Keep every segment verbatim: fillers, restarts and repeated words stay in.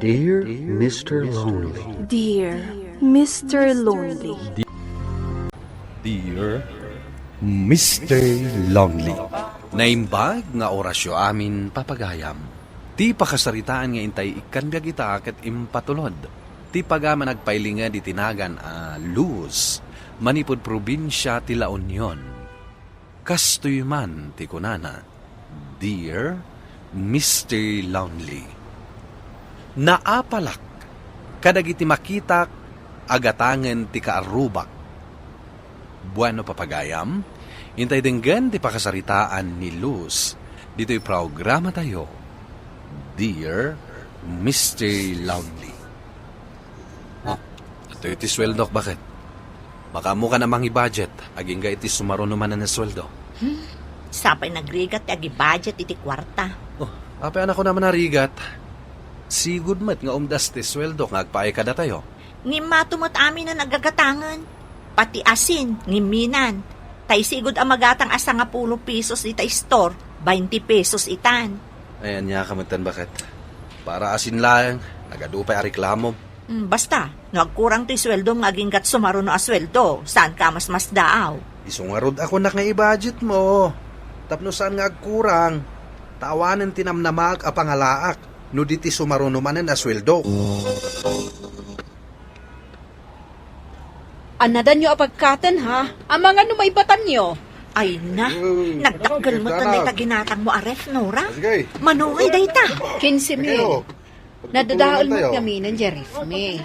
Dear Mister Lonely. Dear Mister Lonely. Dear Mister Lonely. Naimbag nga orasyo amin, papagayam. Ti pakasaritaan nga intay ikkan biag ita ket impatulod ti pagaman agpailinged iti nagan a Luz manipud probinsia ti La Union. Kastoy man ti kunana, "Dear Mister Lonely, naapalak kadagiti makitak a gatangen ti kaarrubak." Bueno, papagayam, intay denggen ti pakasaritaan ni Luz ditoy programatayo, Dear Mister Lonely. Ah, itoy ti sueldok, baket? Makaammo ka na mangi-budget, agingga iti sumaruno manen a sueldo. Hmm, sapay nagrigat ti agi-budget iti kuarta. Oh, apay a nakunak a narigat? Sigud met nga umdas ti sueldok nga agpaay kadatayo. Ngimmato met aminen a gagatangen. Pati asin, ngimminan. Tay sigud a magatang a sangapulo pesos ita store, bainte pesos itan. Ay, ania ka metten, baket? Para asin laeng, nagadu pay a reklamo. Hmm, basta, no agkurang ti sueldom nga aginggat sumaruno a sueldo, saan ka a masmasdaaw? Isu ngarud a kunak nga i-budget mo. Tapno saan nga agkurang, ta awanen ti namnamaak a pangalaak no di ti sumaruno manen a sueldo. Annadanyo a pagkaten, ha? Amangan no maibatanyo. Ay na, nagdakkel met dayta ginatangmo a ref, Nora. Sige. Mano ngay dayta? Kinse mil. Sige, oh. Nadadael met ngamin diay ref mi.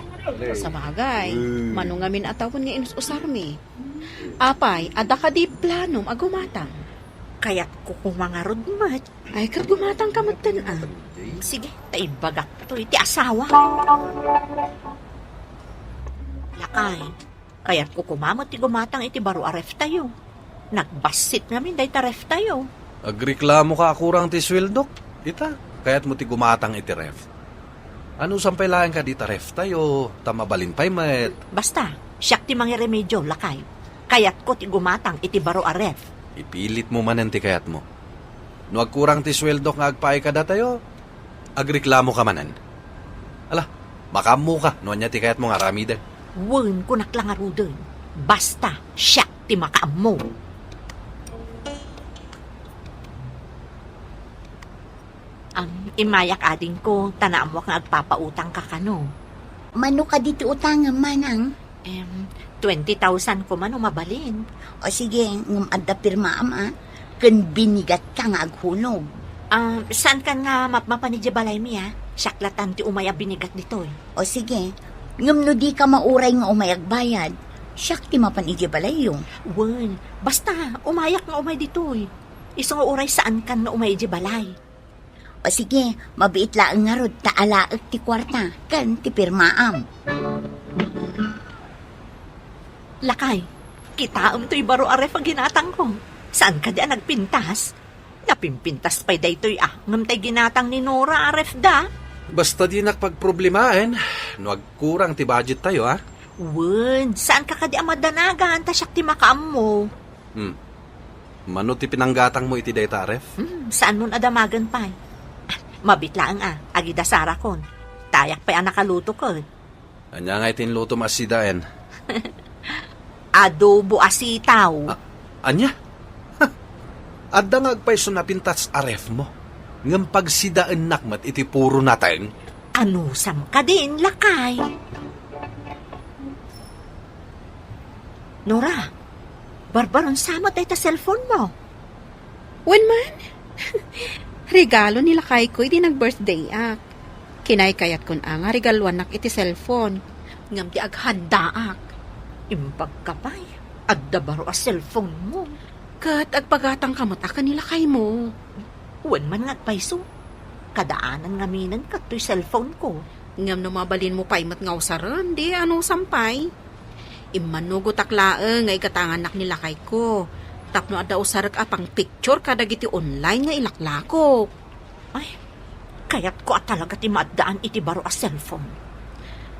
Sabagay, mano ngamin a tawen nga inus-usarmi. Apay, adda kadi planom a gumatang? Kayatko koma ngarud met. Ay, ket gumatang ka metten a. Sige, ta ibagak toy ti asawa. Lakay, kayatko koma met ti gumatang iti baro a ref tayo. Nagbassit ngamin dayta ref tayo. Agreklamo ka a kurang ti sueldok. Ita, kayatmo ti gumatang iti ref. Anusan pay laeng kadi ta ref tayo, ta mabalin pay met. Basta, siak ti mangiremedio, lakay. Kayatko ti gumatang iti baro a ref. Ipilitmo manen ti kayatmo. No agkurang ti sueldok nga agpaay kadatayo, agreklamo ka manen. Ala, makaammo ka no ania ti kayatmo nga aramiden. Wen, kunak la ngaruden. Basta, siak ti makaammo. Am, immayak adingko, ta naammoak nga agpapautang ka kano. Mano kadi ti utangem, manang? Em, twenty thousand koma no mabalin. O sige, ngem adda pirmaam, a, ken binigatka nga aghulog. Ah, saan kan nga mapmapan idiay balaymi, a? Siak latan ti umay a binigat ditoy. O sige, ngem no dika mauray nga umay agbayad, siak ti mapan idiay balayyo. Wen, basta, umayak nga umay ditoy. Isu nga uray saan kan nga umay idiay balay. O sige, mabiit laeng ngarud ta alaek ti kuarta ken ti pirmaam. Lakay, kitaem toy baro a ref a ginatangko. Saan kadi a nagpintas? Napimpintas pay daytoy a, ngem tay ginatang ni Nora a ref da. Basta dinak pagproblemaen no agkurang ti budget tayo, a? Wen, saan ka kadi a madanagan ta siak ti makaammo? Hmm. Mano ti pinanggatangmo iti dayta a ref? Hmm, saanmon a damagen pay. Ah, mabiit laeng a, agidasarakon. Tayak pay a nakaluto ket. Ania ngay ti inlutom a sidaen? Adobo a sitaw. A-, ania? Adda nga agpayso napintas a ref mo. Ngem pagsidaennak met iti puro nateng. Anusam kadin, lakay? Nora, barbarun sa met dayta cellphone mo. Wen man, regalo ni lakayko idi nag-birthday-ak. Kinaykayat kon a nga regaluannak iti cellphone. Ngem ti aghandaak. Imbag ka pay, adda baro a cellphone mo. Ket agpagatang ka met a ken ni lakaymo. Wen man nga agpayso. Kadaanan ngaminen ket toy cellphone ko. Ngem no mabalinmo pay met nga usaren, di anusam pay? Immanugotak laeng nga igatangannak ni lakayko tapno adda usarek a pangpicture kadagiti online nga ilaklakok. Ay, kayatko a talaga ti maaddaan iti baro a cellphone.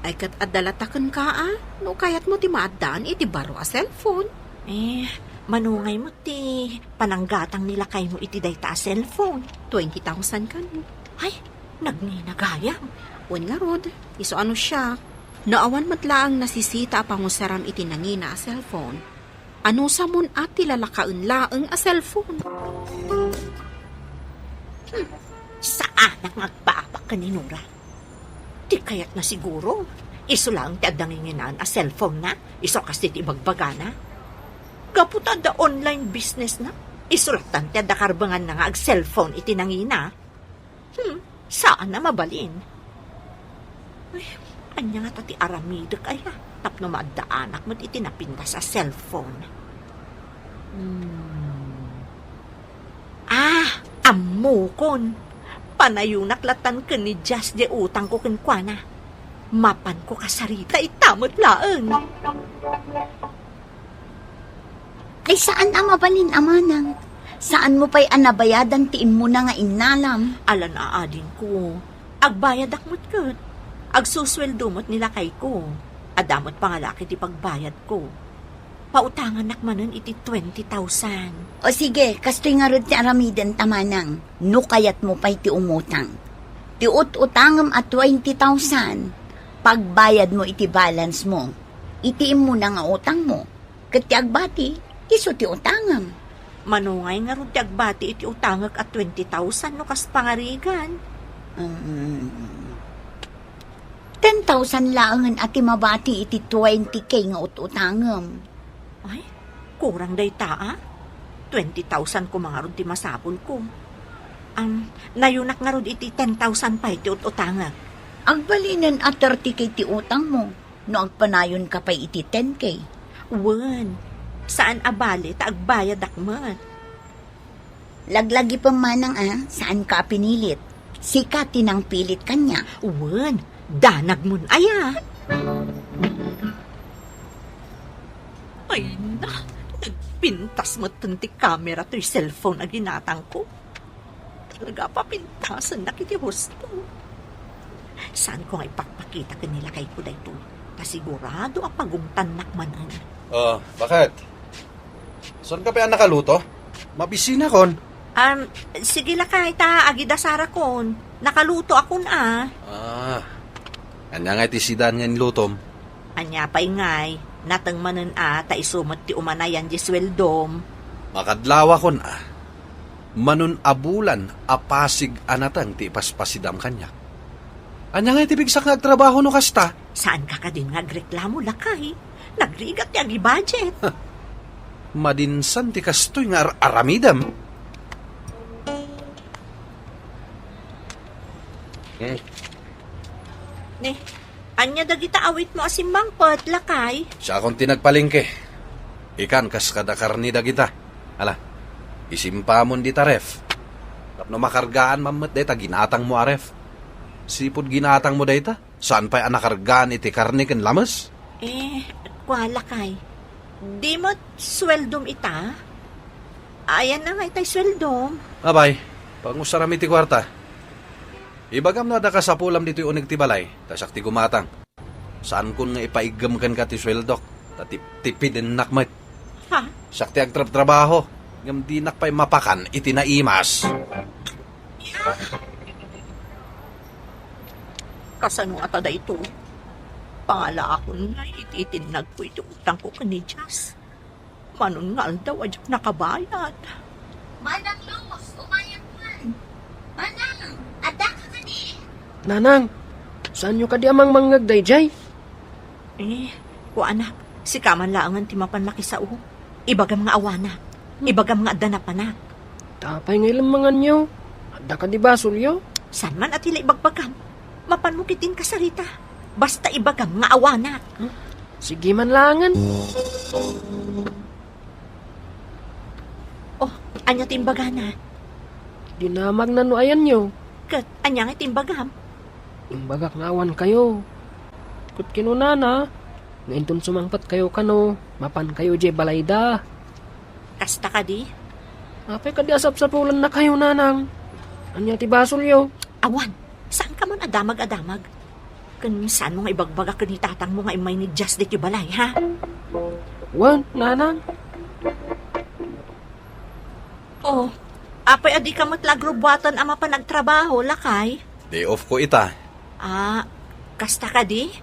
Ay, ket adda latta kenka a, no kayatmo ti maaddaan iti baro a cellphone. Eh, mano ngay met ti pananggatang ni lakaymo iti dayta a cellphone? Twenty thousand kano. Ay, Nagngina gayam. Wen ngarud, isu a no siak. No awan met laeng nasisita a pangusaram iti nangina a cellphone, anusamon a ti lalakaen laeng a cellphone? Hmm, saanak nga agpaabak ken ni Nora. Ti kayatna siguro, isu laeng ti adda nginginaan a cellphone-na, isu kas ti ibagbagana. Gapu ta adda online business-na, isu lattan ti adda karbenganna nga ag-cellphone iti nangina. Hmm, saan a mabalin. Uy, ania ngata ti aramidek aya tapno maaddaanak met iti napintas a cellphone? Hmm. Ah, ammokon. Panayonak lattan ken ni Jazz diay utangko kenkuana. Mapanko kasarita ita met laeng. Ay, saan a mabalin, Amanang. Saanmo pay a nabayadan ti immuna nga innalam. Alan a adingko. Agbayadak met ket. Agsusueldo met ni lakayko. Adda met pangalaki ti pagbayadko. Pautangannak manen iti twenty thousand. O sige, kastoy ngarud ti aramidenta, Manang. No kayatmo pay ti umutang. Ti ut-utangem a twenty thousand, pagbayadmo iti balance-mo. Iti immuna nga utangmo. Ket ti agbati, isu ti utangem. Mano ngay ngarud ti agbati iti utangek a twenty thousand no kas pangarigan? Mm, ten thousand laengen a ti mabati iti twenty K nga ut-utangem. Ay, kurang dayta, a? Twenty thousand koma ngarud ti masapulko. Am, nayonak ngarud iti ten thousand pay ti ut-utangek. Agbalinen a thirty K ti utangmo. No agpanayonka pay iti ten K. Wen, saan a bale ta agbayadak met. Laglagipem manang a, saanka a pinilit. Sika ti nangpilit kaniak. Wen, danagmon aya. Ay na, nagpintas metten ti kamera toy cellphone a ginatangko. Talaga, papintasennak iti husto. Saanko nga ipakpakita ken ni lakayko daytoy, ta sigurado a pagungtannak manen. Oh, bakit? Saanka pay a nakaluto? Mabisinakon. Um, sige lakay, ta agidasarakon. Nakalutoakon a. Ah, ania ngay ti sidan nga inlutom? Ania pay ngay, nateng manen a ta isu met ti umanayan di sueldom. Makadlawakon a. Manon a bulan a pasig a nateng ti ipaspasidam kaniak. Ania ngay ti pigsak nga agtrabaho no kasta? Saanka kadin nga agreklamo, lakay? Nagrigat ti agi-budget. Madinsan ti kastoy nga ar-aramidem. Hmm. Ne, ania dagita awitmo a simmangpet, lakay? Siakon ti nagpalengke. Ikan kas kada karne dagita. Ala, isimpamon dita ref. Tapno makargaan man met dayta ginatangmo a ref. Sipud ginatangmo dayta, saan pay a nakargaan iti karne ken lames? Eh, kua, lakay. Di met sueldom ita? Ayanna ngay tay sueldom? Abay, pangusaram iti kuarta. Ibagam no adda kasapulam ditoy uneg ti balay, ta siak ti gumatang. Saankon nga ipaiggem kenka ti sueldok, ta tip-, tipidennak met. Ha? Siak ti agtrabtrabaho, ngem dinak pay mapakan iti naimas. Kasano ngata daytoy? Pangalaakon nga iti-, ititinnagko iti utangko ken ni Jazz. Manon nga aldaw a diak nakabayad. Manang Luz, umayakman. Manang, addaka kadi? Nanang, saanyo kadi a mangmangngeg daydiay? Eh, kua anak, sika man laengen ti mapan makisao. Ibagam nga awanak. Hmm. Ibagam nga adda napanak. Apay nga ilemmenganyo? Adda kadi basolyo? Saan man a ti la ibagbagam? Mapanmo ketdin kasarita. Basta ibagam nga awanak. Hmm? Sige man laengen. Oh, ania ti imbagana? Dinamagna no ayanyo. Ket ania nga ti imbagam? Imbagak nga awan kayo. Ket kinunana, nga inton sumangpet kayo kano, mapan kayo diay balayda. Kasta kadi? Apay kadi a sapsapulanna kayo, nanang? Ania ti basolyo? Awan, saanka man a damag a damag. Ken saanmo nga ibagbaga ken ni tatangmo nga immay ni Jazz ditoy balay, ha? Wen, nanang. Oh, apay a dika met la agrubbuatan a mapan agtrabaho, lakay? Day off ko ita. Ah, kasta kadi?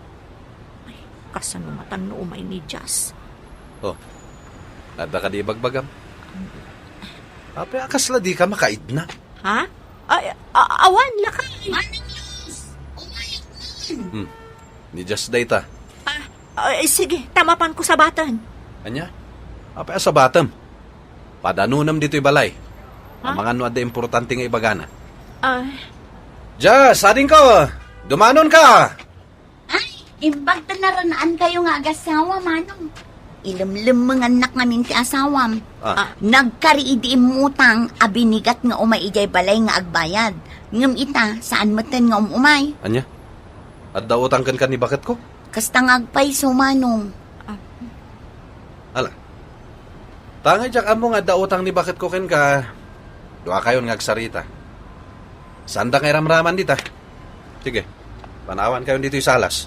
Ay, kasano matan no umay ni Jazz? Oh, adda kadi ibagbagam? Apay a kasla dika makaidna? Ha? Ay, a- awan, lakay. Manang Luz, umayat man. Hmm. Ni Jazz dayta. Ah, ay, sige, ta mapanko sabaten. Ania? Apay a sabatem? Padanunem ditoy balay. Ha? Amangan no adda importante nga ibagana. Ah. Jazz, adingko! Dumanonka! Ay, imbag ta naranaan kayo nga agasawa, Manong. Ilemlemmengannak ngamin ti asawam. Ah. Ah. Nagkari idi immutang a binigat nga umay idiay balay nga agbayad. Ngem ita, saan metten nga um-umay. Ania? Adda utang kenka ni baketko? Kasta nga agpayso, Manong. Ah. Ala. Ta nga diak ammo nga adda utang ni baketko kenka, duakayon nga agsarita. Saanda nga iramraman dita. Sige, panawankayon ditoy salas.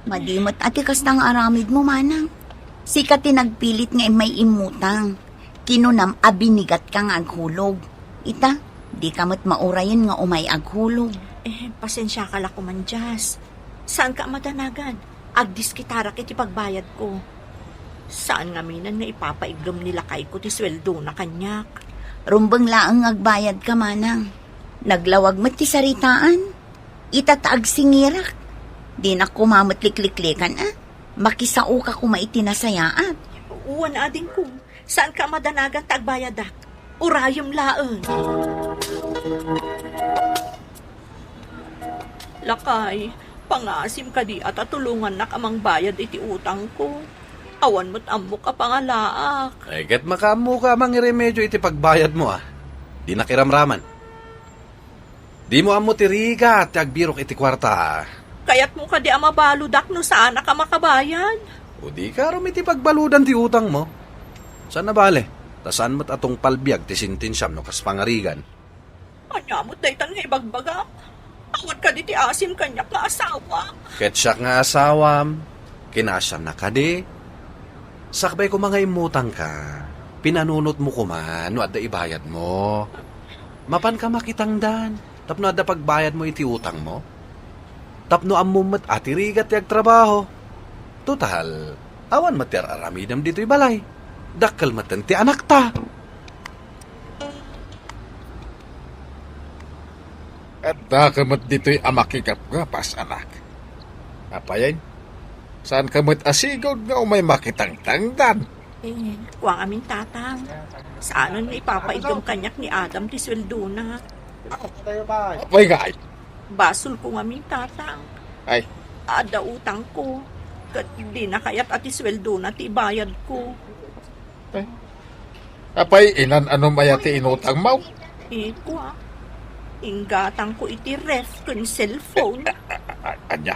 Madi met a ti kasta nga aramidmo, Manang. Sika ti nagpilit nga immay immutang. Kinunam a binigatka nga aghulog. Ita, dika met maurayen nga umay aghulog. Eh, pasensiaka la koman, Jazz. Saanka a madanagan? Agdiskitarak iti pagbayadko. Saan ngaminen nga ipapaiggem ni lakayko ti sueldona kaniak. Rumbeng laeng nga agbayadka, Manang. Naglawag met ti saritaan. Ita ta agsingirak. Dinak koma met likliklikan, a. Makisaoka koma iti nasayaat. Wen, adingko, saanka a madanagan ta agbayadak. Urayem laeng. Lakay, pangasim kadi a ta tulongannak a mangbayad iti utangko. Awan met ammok a pangalaak. Ay, ket makaammoka a mangiremedio iti pagbayadmo, a. Dinak iramraman. Dimo ammo ti rigat ti agbirok iti kuarta. Kayatmo kadi a mabaludak no saanak a makabayad? O di ka arum iti pagbaludan ti utangmo. Saan a bale, ta saan met a tungpal biag ti sentensiam no kas pangarigan. Ania met daytan nga ibagbagam? Awan kadi ti asim kaniak nga asawa? Ket siak nga asawam, kinasiannak kadi? Sakbay koma nga immutangka, pinanunotmo koma no adda ibayadmo. Mapanka makitangdan tapno adda pagbayadmo iti utangmo. Tapno ammom met a ti rigat ti agtrabaho. Total, awan met ti ar-aramidem ditoy balay. Dakkel metten ti anakta. Addaka met ditoy a makigapgapas, anak. Apayen, saanka met a sigud nga umay makitangtangdan? Eh, kua ngamin, Tatang. Saanen nga ipapaiggem kaniak ni Adam ti sueldona. Apay ngay? Basolko ngamin, Tatang. Ay. Adda utangko. Ket dina kayat a ti sueldona ti ibayadko. Eh, apay, inan-anom aya ti inutangmo? Ikua, inggatangko iti ref ken cellphone. Eh, a-, a-, a-, ania?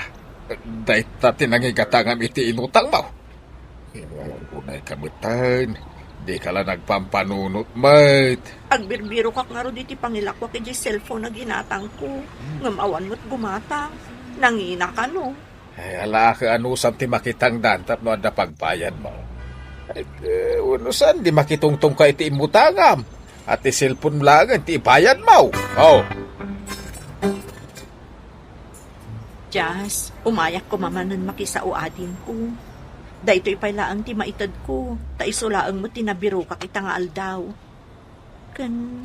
Dayta ti nangigatangam iti inutangmo? Eh, unay ka metten. Dika la nagpampanunot met. Agbirbirokak ngarud iti pangilakwak idiay cellphone a ginatangko. Ngem awan met gumatang. Nangina kano. Ay, ala, ket anusam ti makitangdan tapno adda pagbayadmo? Ay, eh, unusan, di makitungtungka iti immutangam. A ti cellphone laengen ti ibayadmo. Oh. Jazz, umayak koma manen makisao adingko. Daytoy pay laeng ti maitedko, ta isu laeng met ti nabirokak ita nga aldaw. Ken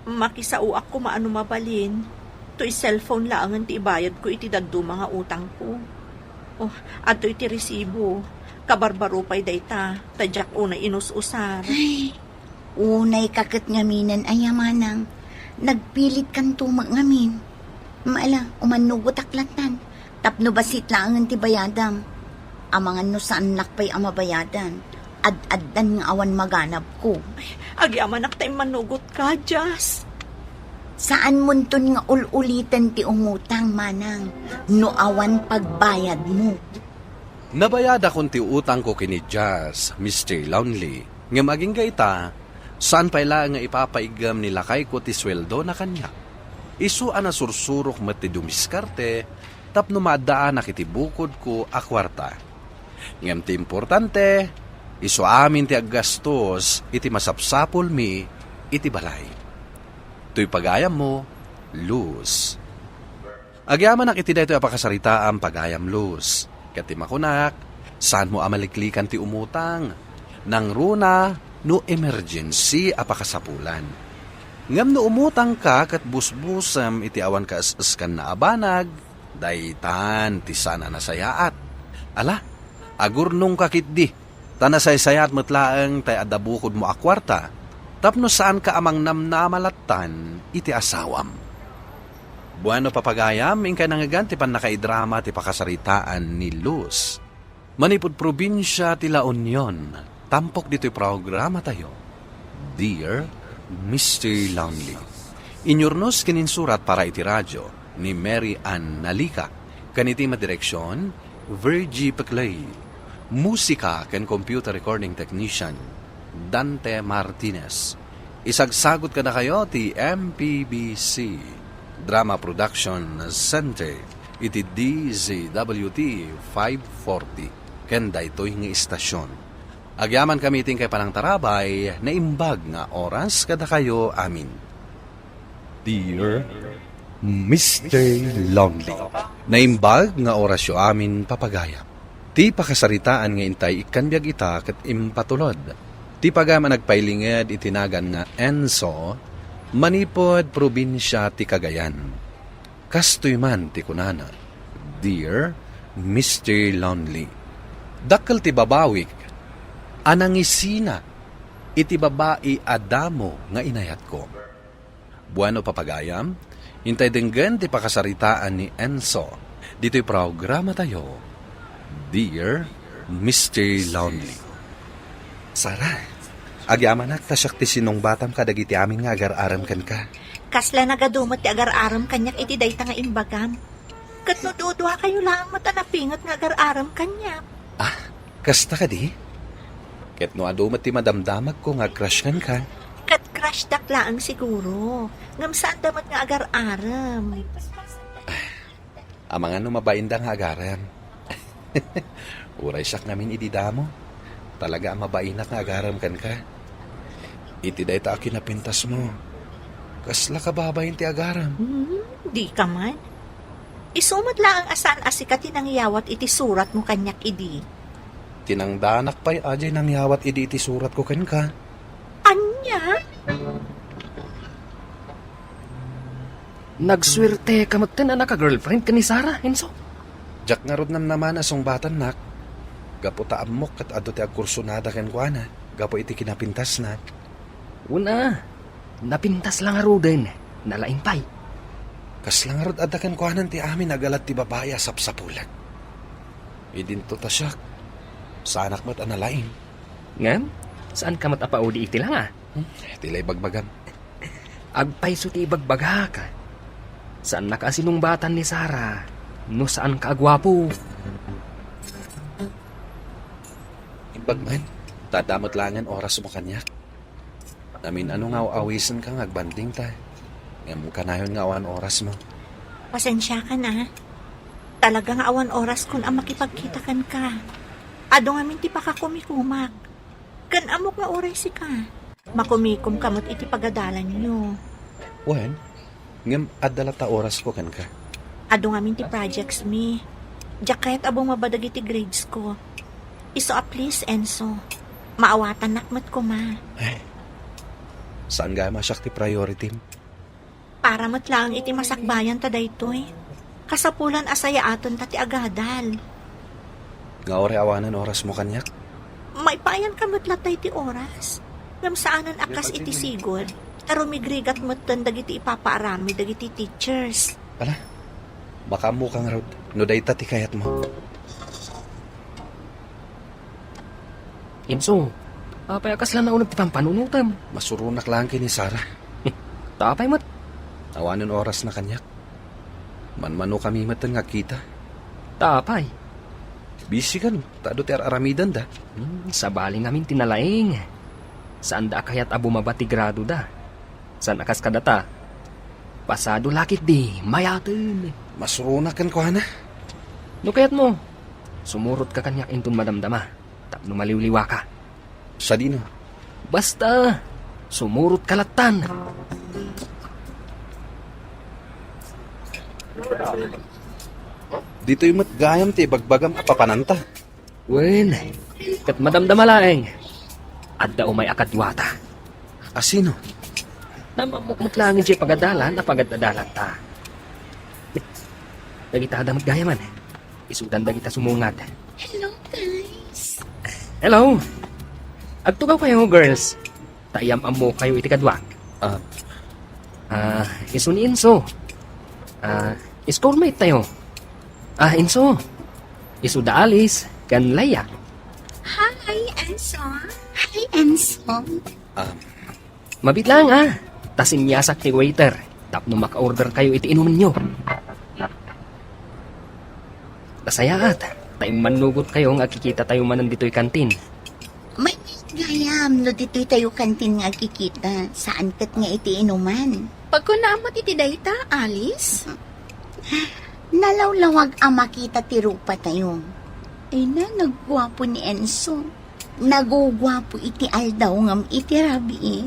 makisaoak koma a no mabalin, toy cellphone laengen ti ibayadko iti dadduma nga utangko. Oh, adtoy ti resibo. Kabarbaro pay dayta, ta diak unay inus-usar. Ay, unay ka ket ngaminen aya, Manang. Nagpilitkanto met ngamin. Maala, umannugotak lattan. Tapno bassit laengen ti bayadam. Amangan no saannak pay a mabayadan. Ad-addan nga awan maganabko. Agyamanak ta immanugotka, Jazz. Saanmonton nga ul-uliten ti umutang, Manang, no awan pagbayadmo. Nabayadakon ti utangko ken ni Jazz, Mister Lonely. Ngem agingga ita, saan pay laeng nga ipapaiggem ni lakayko ti sueldona kaniak. Isu a nasursurok met ti dumiskarte tapno maaddaanak iti bukodko a kuarta. Ngem ti importante, isu amin ti aggastos iti masapsapulmi iti balay. Toy pagayammo, Luz. Agyamanak iti daytoy a pakasaritaam, pagayam Luz. Ket ti makunak, saanmo a maliklikan ti umutang. Nangruna no emergency a pakasapulan. Ngem no umutangka ket busbusem iti awan kaes-eskanna a banag, daytan ti saan a nasayaat. Ala, agurnongka ketdi, ta nasaysayaat met laeng tay adda bukodmo a kuarta, tapno saanka a mangnamnama lattan iti asawam. Bueno, papagayam, inkay nangngegan ti pannakaidrama ti pakasaritaan ni Luz. Manipud probinsia ti La Union, tampok ditoy programatayo, Dear Mister Lonely. Inyurnos ken insurat para iti radio ni Mary Ann Nalica, ken iti madireksion, Virgie Peclay. Musika ken computer recording technician, Dante Martinez. Isagsagut kadakayo ti M P B C Drama Production Center iti D Z W T five forty ken daytoy nga istasion. Agyamankami iti inkay panangtarabay, naimbag nga oras kadakayo amin. Dear Mister Lonely, naimbag nga orasyo amin, papagayam. Ti pakasaritaan nga intay ikkan biag ita ket impatulod. Ti pagayam a nagpailinged iti nagan nga Enzo, manipud probinsia ti Cagayan. Kastoy man ti kunana, Dear Mister Lonely, dakkel ti babawik a nangisina iti babai a damo nga inayatko. Bueno, papagayam, intay denggen ti pakasaritaan ni Enzo ditoy programatayo, Dear Mister Lonely. Sara, agyamanak ta siak ti sinungbatam kadagiti amin nga agar-arem kenka. Kasla nagadu met ti agar-arem kaniak iti dayta nga imbagam. Ket no duduakayo laeng met a napinget nga agar-arem kaniak. Ah, kasta kadi? Ket no adu met ti madamdamagko nga crush kenka. Ket crushdak laeng siguro, ngem saanda met nga agar-arem. Amangan no mabainda nga agarem. Uray siak ngamin idi damo. Talaga a mabainak nga agarem kenka. Iti dayta a kinapintasmo, kasla kababain ti agarem. Hmm, dika man. Isu met laeng a saan a sika ti nangyawat iti suratmo kaniak idi. Tinangdanak pay a diay nangyawat idi iti suratko kenka. Ania? Nagsuerteka metten a naka-girlfriend ken ni Sara, Enzo. Diak ngarud namnama a sungbatannak, gapu ta ammok ket adu ti agkursunada kenkuana gapu iti kinapintasna. Wen a, napintas la ngaruden, nalaing pay. Kasla ngarud adda kenkuanan ti amin a galat ti babai a sapsapulek. Idinto ta siak, saanak met a nalaing. Ngem, saanka met a paudi iti langa? Hmm, ti la ibagbagam. Agpayso ti ibagbagak. Saannak a sinungbatan ni Sara no saanka a guapo. Imbag man, ta adda met laengen orasmo kaniak. Namin-ano nga aw-awisenka nga agbanding ta. Ngem kanayon nga awan orasmo. Pasensiakan a. Talaga nga awan oraskon a makipagkita kenka. Adu ngamin ti pakakumikumak. Ken ammok nga uray sika, makumikomka met iti pagadalanyo. Wen, ngem adda latta orasko kenka. Adu ngamin ti projects mi. Diak kayat a bumaba dagiti grades ko. Isu a please, Enzo. Maawatannak met koma. Ay, saan gayam a siak ti priority? Para met laeng iti masakbayan ta daytoy. Kasapulan a sayaatenta ti agadal. Nga uray awanen orasmo kaniak? Maipayan ka met latta iti oras. Ngem saanen a kas iti sigud, ta rumigrigat metten dagiti ipapaaramid dagiti teachers. Ala, makaammoka ngarud no dayta ti kayatmo. Enzo, apay a kasla nauneg ti pampanunotem? Masuronak laeng ken ni Sara. Ta apay met? Awanen orasna kaniak. Manmanokami metten nga agkita. Ta apay? Busy kano, ta adu ti ar-aramidenda. Hmm, sabali ngamin ti nalaing. Saanda a kayat a bumaba ti gradoda. Saan a kas kadata, pasado la ketdi mayaten. Masuronak kenkuana. No kayatmo, sumurotka kaniak inton madamdama tapno maliwliwaka. Sadino? Basta, sumurotka lattan. Ditoy met gayam ti ibagbagam a papananta. Wen, ket madamdama laeng. Adda umay a kaduata. A sino? Naammok met laeng idiay pagadalan a pagad-adalanta. Dagita adda met gayamen. Isudan dagita sumungad. Hello, guys. Hello. Agtugaw kayo, girls. Ta iyam-ammokayo iti kaduak. Ah. Ah, isu ni Enzo. Ah, schoolmate tayo. Ah, Enzo. Isu da Alice, ken Leia. Hi, Enzo. Hi, Enzo. Ah, Mabit lang, ah. Ta sinyasak ti waiter tapno maka-order kayo iti inumenyo. Nasayaat, ta immannugot kayo nga agkikita tayo manen ditoy kantin. Maymayat gayam no ditoy tayo kantin nga agkikita, saan ket nga iti inuman. Pagkunaam met iti dayta, Alice? Nalawlawag a makita ti rupa tayo. Ay na, nagguapo ni Enzo. Naguguapo iti aldaw ngem iti rabii.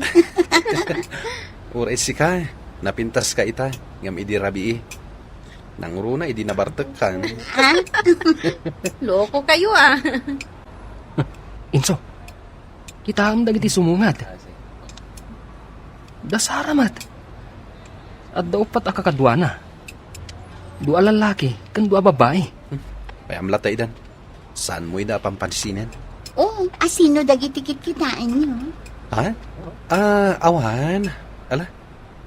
Uray sika, napintaska ita, ngem idi rabii. Nangruna idi nabartekkan. Ah? Loko kayo, ah. Enzo, kitaem dagiti sumungad. Da Sara met. Adda uppat a kakaduana. Dua a lallaki ken dua a babbai. Hmm. Payam latta idan. Saanmo ida a pampansinen? Oo, a sino dagiti kitkitaenyo? Ha? Ah, awan. Ala,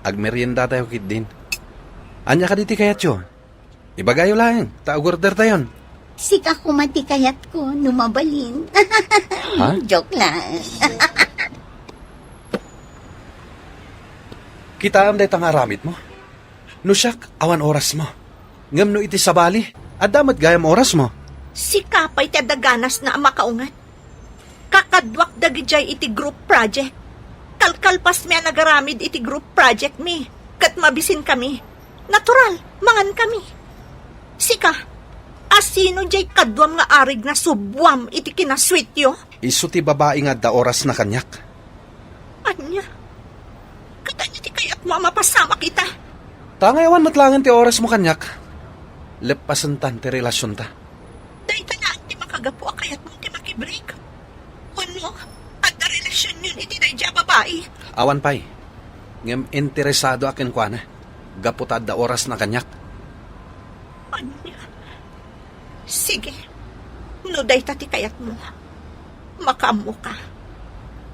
agmeriendatayo ketdin. Ania kadi ti kayatyo? Ibagayo laeng, ta agordertayon. Sika koma ti kayatko, no mabalin. Ha? Joke lang. Kitaem dayta nga aramidmo. No siak, awan orasmo. Ngem no iti sabali, adda met gayam orasmo. Sika pay ti adda ganasna a makaunget. Kakaduak dagidiay iti group project. Kalkalpasmi a nagaramid iti group project mi, ket mabisinkami. Natural, mangankami. Sika, a sino diay kaduam nga arig nga subuam iti kinasweetyo? Isu ti babai nga adda orasna kaniak. Ania? Ket ania ti kayatmo a mapasamak ita? Ta ngay awan met laengen ti orasmo kaniak. Leppasentan ti relasionta. Dayta laeng ti makagapu a kayatmo ti makibreak. Wenno, adda relasionyon iti daydiay a babai? Awan pay. Ngem interesadoak kenkuana. Gapu ta adda orasna kaniak. Ania? Sige. No dayta ti kayatmo, makaammoka.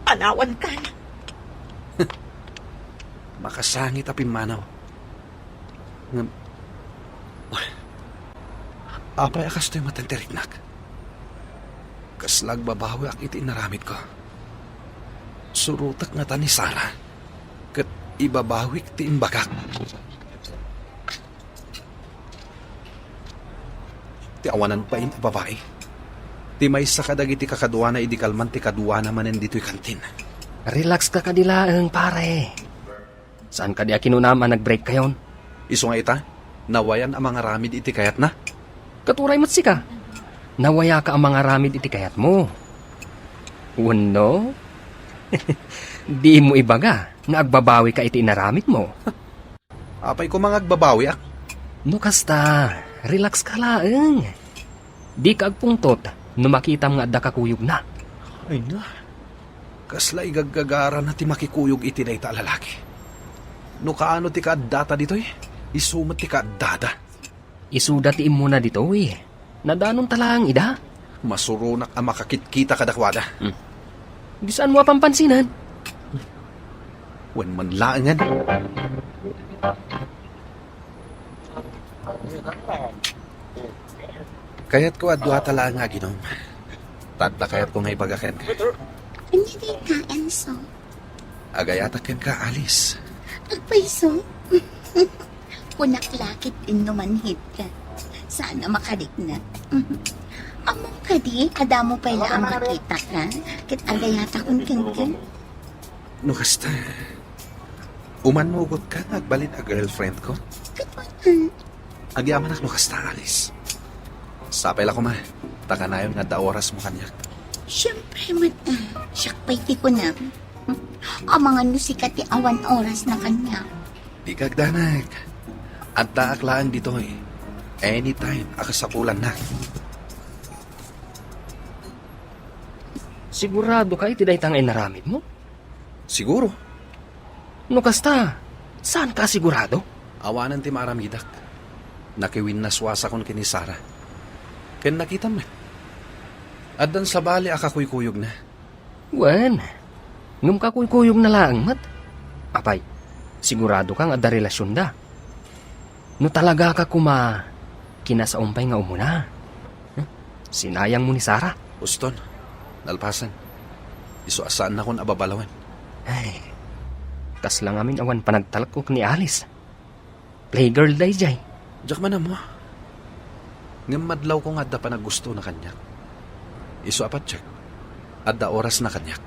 Panawankan. Makasangit a pimmanaw. Ngem, apay a kastoy met ti riknak? Kasla agbabawiak iti inaramidko. Surotek ngata ni Sara, ket ibabawik ti imbagak. Ti awanan pay a babai. Ti maysa kadagiti kakaduana idi kalman ti kaduana manen ditoy kantin. Relax ka kadi laeng, pare. Saan kadi a kinunam a nag-break kayon? Isu nga ita, nawayan a mangaramid iti kayatna. Ket uray met sika, nawayaka a mangaramid iti kayatmo. Wenno? Dimo ibaga nga agbabawika iti inaramidmo. Apay koma nga agbabawiak? No kasta, relax ka laeng. Dika agpungtot no makitam nga adda kakuyogna. Ay na, kasla igaggagarana ti makikuyog iti dayta a lalaki. No kaano ti kaaddata ditoy, isu met ti kaaddada. Isuda ti immuna ditoy. Nadanonta laeng ida. Masuronak a makakitkita kadakuada. Hmm. Di saanmo a pampansinen? Wen man laengen. Kayatko a duata laeng nga aginom. Ta adda kayatko nga ibaga kenka. Ania dayta, Enzo? Agayatak kenka, Alice. Agpayso? Kunak la ket inno manhid ka. Saan a makarikna. Ammom kadi, a damo pay la a makitaka, ket agayatakon kenka. No kasta, umannugot ka nga agbalin a girlfriend ko? Ket wen, Agyamanak no kasta, Alice. Sapay la koma, ta kanayon nga adda orasmo kaniak. Siempre met, ah, siak pay ti kunam. Amangan no sika ti awan orasna kaniak. Dika agdanag. Addaak laeng ditoy. Anytime a kasapulanna. Sigurado ka iti dayta nga inaramidmo? Siguro. No kasta, saan ka sigurado? Awanen ti maaramidak. Nakiwinnaswasakon ken ni Sarah. Ken nakitam met. Addan sabali a kakuykuyogna. Wen, ngem kakuykuyogna laeng met. Apay, sigurado ka nga adda relasionda? No talaga ka koma, kinasaom pay nga umuna. Huh? Sinayang mo ni Sarah. Uston, nalpasen. Isu a saannakon a babalawen. Ay, kasla ngamin awan panagtalkok ni Alice. Playgirl dayjay. Diak man ammo. Ngem madlawko nga adda panaggustona kaniak. Isu a patiek, adda orasna kaniak.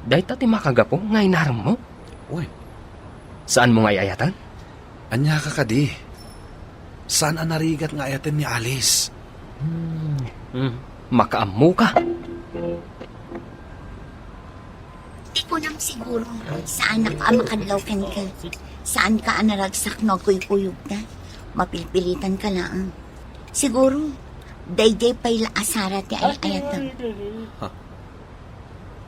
Dayta ti makagapu nga inaremmo? Wen. Saanmo nga ay-ayaten? Ania ka kadi? Saan a narigat nga ayaten ni Alice? Hmm, hmm. Makaammo ka. Ti kunam siguro, saanak a makadlaw kenka. Saanka a naragsak no agkuykuyogta. Mapilpilitanka laeng. Siguro, daydiay pay la a Sarah ti ay-ayatem. Ha?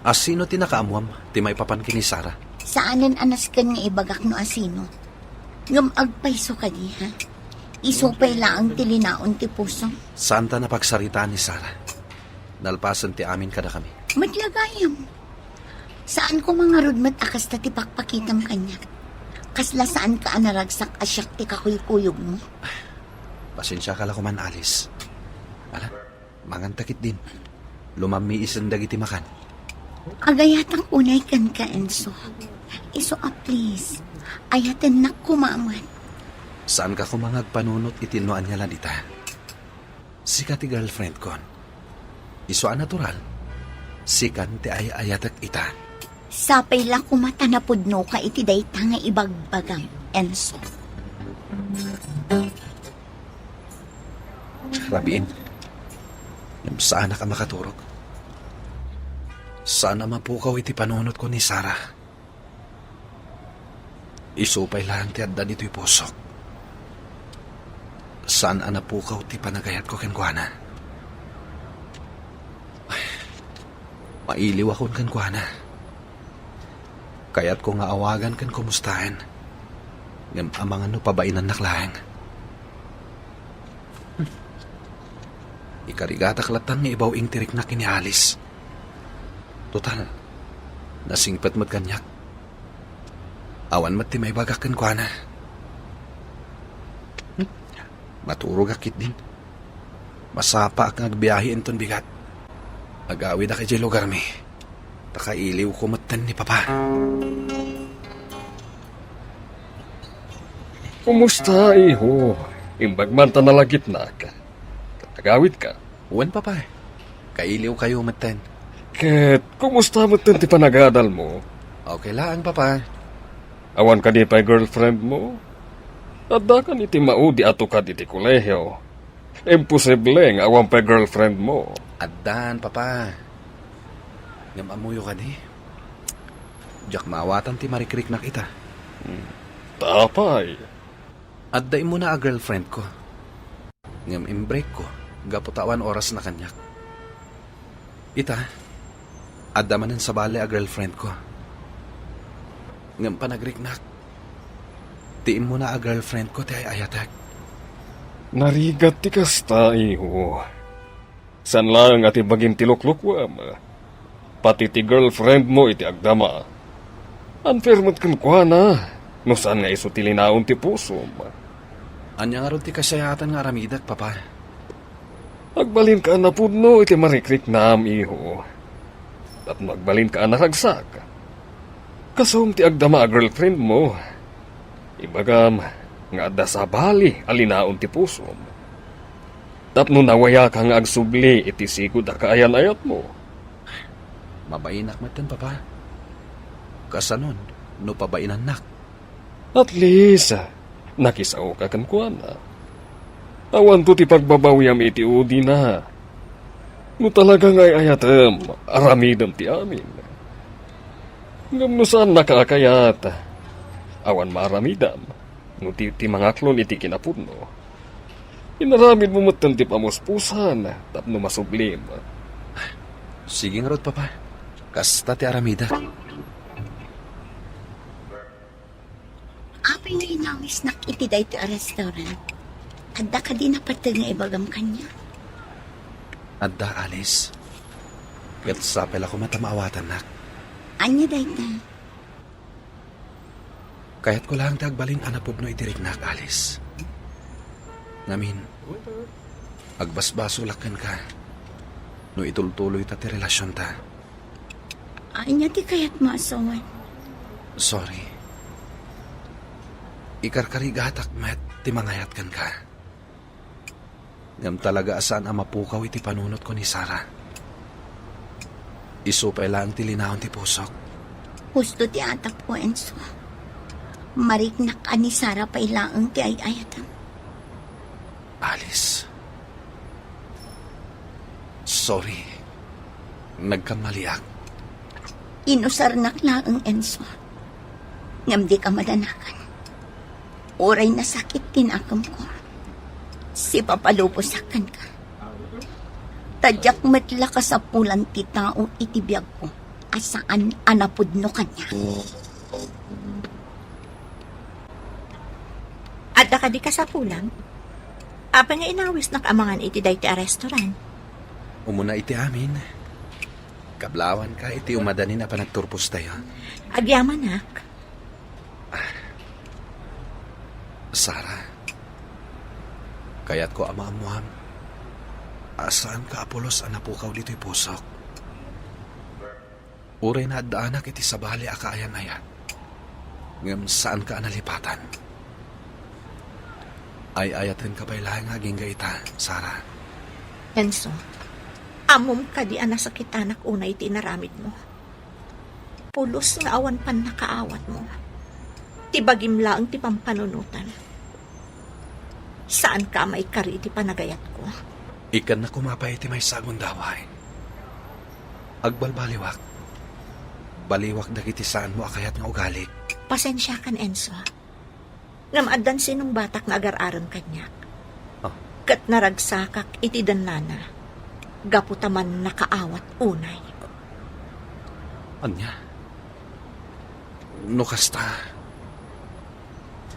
Asino ti nakaammuam ti maipapan ken ni Sarah? Saanen a nasken nga ibagak no asino. Ngem agpayso kadi, ha? Isu pay laeng ti linaon ti pusom. Saanta napagsaritaan ni Sarah. Nalpasen ti amin kadakami. Met la gayam. Saan koma ngarud met a kasta ti pakpakitam kaniak. Kasla saanka a naragsak a siak ti kakuykuyogmo. Pasensiaka la koman, Alice. Ala, manganta ketdin. Lumammiisen dagiti makan. Agayatak unay kenka, Enzo. Isu a please. Ayatennak koma met. Saanka koma nga agpanunot iti no ania la dita. Sika ti girlfriend kon. Isu a natural, sikan ti ay-ayatek ita. Sapay la koma ta napudnoka iti dayta nga ibagbagam, Enzo. Rabiin. Ngem saanak a makaturog. Saan a mapukaw iti panunotko ni Sarah. Isu pay laeng ti adda ditoy pusok. Saan a napukaw ti panagayatko kenkuana. Ay, mailiwakon kenkuana. Kayatko nga awagan ken kumustaen. Ngem amangan no pabainannak laeng. Ikarigatak lattan nga ibaw-ing ti riknak ken ni Alice. Total, nasingpet met kaniak. Awan met ti maibagak kenkuana. Hmm? Maturogak ketdin. Masapaak nga agbiahe inton bigat. Agawidak idiay lugarmi. Ta kailiwko metten ni Papa. Kumusta, iho? Imbag man ta nalagipnak. Agawidka? Wen, Papa. Kailiwkayo metten. Ket kumusta metten ti panagadalmo? Okay laeng, Papa. Awan kadi pay girlfriendmo? Addakan iti maudi a tukad iti kolehio. Imposible nga awan pay girlfriendmo. Addan, Papa. Ngem ammoyo kadi? Diak maawatan ti marikriknak ita. Hmm. Ta apay? Adda immuna a girlfriendko. Ngem imbreakko gapu ta awan orasna kaniak. Ita, adda manen sabali a girlfriendko. Ngem panagriknak, ti immuna a girlfriendko ti ay-ayatek. Narigat ti kasta, iho. Saan laeng a ti bagim ti luklukuem. Pati ti girlfriendmo iti agdama. Unfair met kenkuana, no saan nga isu ti linaon ti pusom. Ania ngarud ti kasayaatan nga aramidek, Papa? Agbalinka a napudno iti marikriknam, iho. Tapno agbalinka a naragsak. Kasom ti agdama a girlfriendmo. Ibagam nga adda sabali a linaon ti pusom. Tapno nawayaka nga agsubli iti sigud a kaayan-ayatmo. Mabainak metten, Papa. Kasanon no pabainannak? At least, nakisaoka kenkuana. Awanto ti pagbabawiam iti udina. No talaga nga ay-ayatem, aramidem ti amin. Ngem no saannaka a kayat, awan maaramidam. No ti, ti mangaklon iti kinapudno, inaramidmo metten ti pamuspusan tapno masublim. Sige ngarud, Papa. Kasta ti aramidek. Apay nga inawisnak iti daytoy a restaurant? Adda kadi napateg nga ibagam kaniak? Adda, Alice. Ket sapay la koma ta maawatannak. Ania dayta? Kayatko laeng ti agbalin a napudno iti riknak, Alice. Ngamin, agbasbasolak kenka no itultuloyta ti relasionta. Ania ti kayatmo a suon? Sorry. Ikarkarigatak met ti mangayat kenka. Ngem talaga a saan a mapukaw iti panunotko ni Sarah. Isu pay laeng ti linaon ti pusok. Husto ti atapko, Enzo. Mariknak a ni Sarah pay laeng ti ay-ayatem. Alice. Sorry. Nagkamaliak. Inusarnak laeng, Enzo. Ngem dika madanagan. Uray nasakit ti nakemko, sipapalubosak kenka. Ta diak met la kasapulan ti tao iti biagko a saan a napudno kaniak. Adda kadi kasapulam? Apay nga inawisnak a mangan iti daytoy a restaurant? Umuna iti amin, kablawanka iti umadanin a panagturpostayo. Agyamanak. Sarah, kayatko a maammuam a saanka a pulos a napukaw ditoy pusok. Uray naaddaanak iti sabali a kaayan-ayat, ngem saanka a nalipatan. Ay-ayatenka pay laeng nga agingga ita, Sarah. Enzo, ammom kadi a nasakitanak unay ti inaramidmo? Pulos nga awan pannakaawatmo. Ti bagim laeng ti pampanunotan. Saanka a maikari iti panagayatko. Ikkannak koma pay iti maysa a gundaway. Agbalbaliwak. Baliwak dagiti saanmo a kayat nga ugalik. Pasensiakan, Enzo. Ngem addan sinungbatak nga agar-arem kaniak. Ah. Ket naragsakak iti dennana gapu ta mannakaawat unay. Ania? No kasta,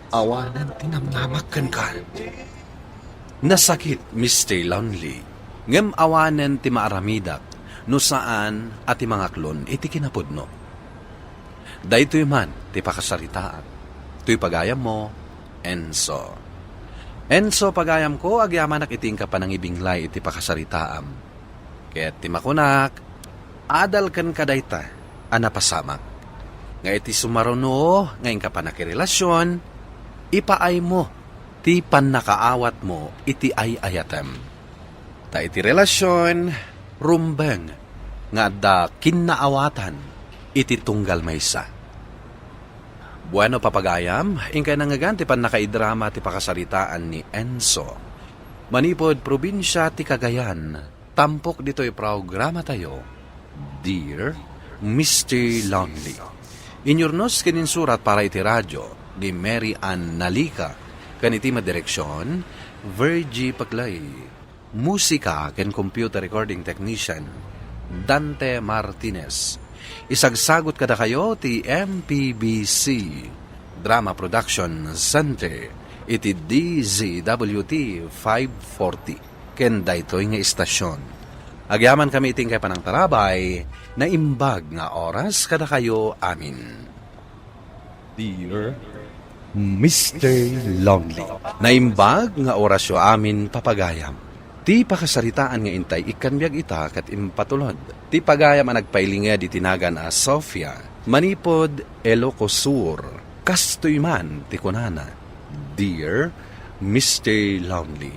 awanen ti namnamak kenka. Nasakit, Mister Lonely, ngem awanen ti maaramidak no saan a ti mangaklon iti kinapudno. Daytoy man ti pakasaritaak. Toy pagayammo, Enzo. Enzo, pagayamko, agyamanak iti inka panangibinglay iti pakasaritaam. Ket ti makunak, adal kenka dayta a napasamak. Nga iti sumaruno nga inka pannakirelasion, ipaaymo ti pannakaawatmo iti ay-ayatem. Ta iti relasion, rumbeng nga adda kinnaawatan iti tunggal maysa. Bueno, papagayam, inkay nangngegan ti pannakaidrama ti pakasaritaan ni Enzo. Manipud probinsia ti Cagayan, tampok ditoy programatayo, Dear Mister Lonely. Inyurnos ken insurat para iti radio ni Mary Ann Nalica, ken iti madireksion, Virgie Paclay. Musika ken computer recording technician, Dante Martinez. Isagsagut kadakayo ti M P B C Drama Production Center iti D Z W T five forty ken daytoy nga istasion. Agyamankami iti inkay panangtarabay, naimbag nga oras kadakayo amin. Dear Mister Lonely. Naimbag nga orasyo amin, papagayam. Ti pakasaritaan nga intay ikkan biag ita ket impatulod. Ti pagayam a nagpailinged iti nagan a Sofia, manipud Ilocos Sur. Kastoy man ti kunana, Dear Mister Lonely.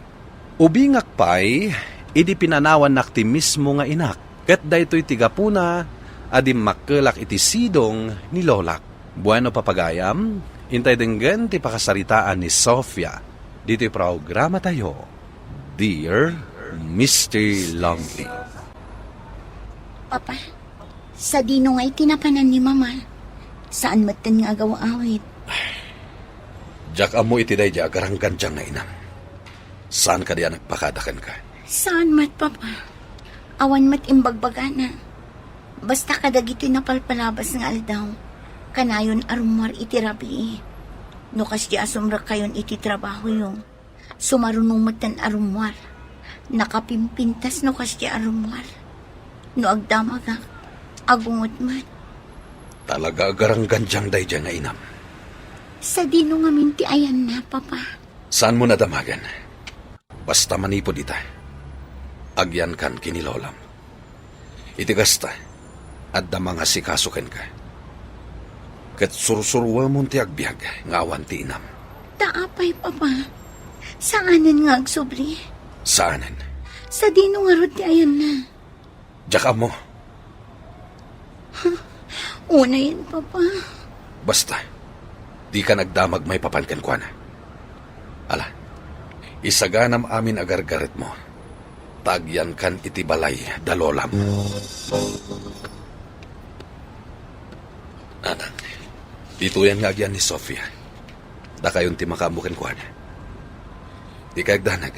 Ubingak pay idi pinanawannak ti mismo nga inak, ket daytoy ti gapuna a dimmakkelak iti sidong ni lolak. Bueno, papagayam, intay denggen ti pakasaritaan ni Sofia ditoy programatayo, Dear Mister Lonely. Papa, sadino ngay ti napanan ni Mama? Saan metten nga agaw-awit? Diak ammo iti daydi a garanggandiang nga inam. Saan kadi a nagpakada kenka? Saan met, Papa. Awan met imbagbagana. Basta kadagiti napalpalabas nga aldaw, kanayon a rummuar iti rabii. No kasdi a sumrekkayon iti trabahoyo, sumaruno metten a rummuar. Nakapimpintas no kasdi a rummuar. No agdamagak, agungot met. Talaga a garanggandiang daydi nga inam. Sadino ngamin ti ayanna, Papa? Saanmo nadamagen. Basta manipud ita, agyankan ken ni lolam. Iti kasta, adda mangasikaso kenka. Ket sursuruemon ti agbiag nga awan ti inam. Ta apay, Papa? Saanen nga agsubli? Saanen. Sadino ngarud ti ayanna? Diak ammo. Unayen, Papa. Basta, dika nagdamag maipapan kenkuana. Ala, isaganam amin a gargaretmo, ta agyankan iti balay da lolam. Nanang, ditoyen nga agyan ni Sofia. Dakayon ti makaammo kenkuana. Dika agdanag.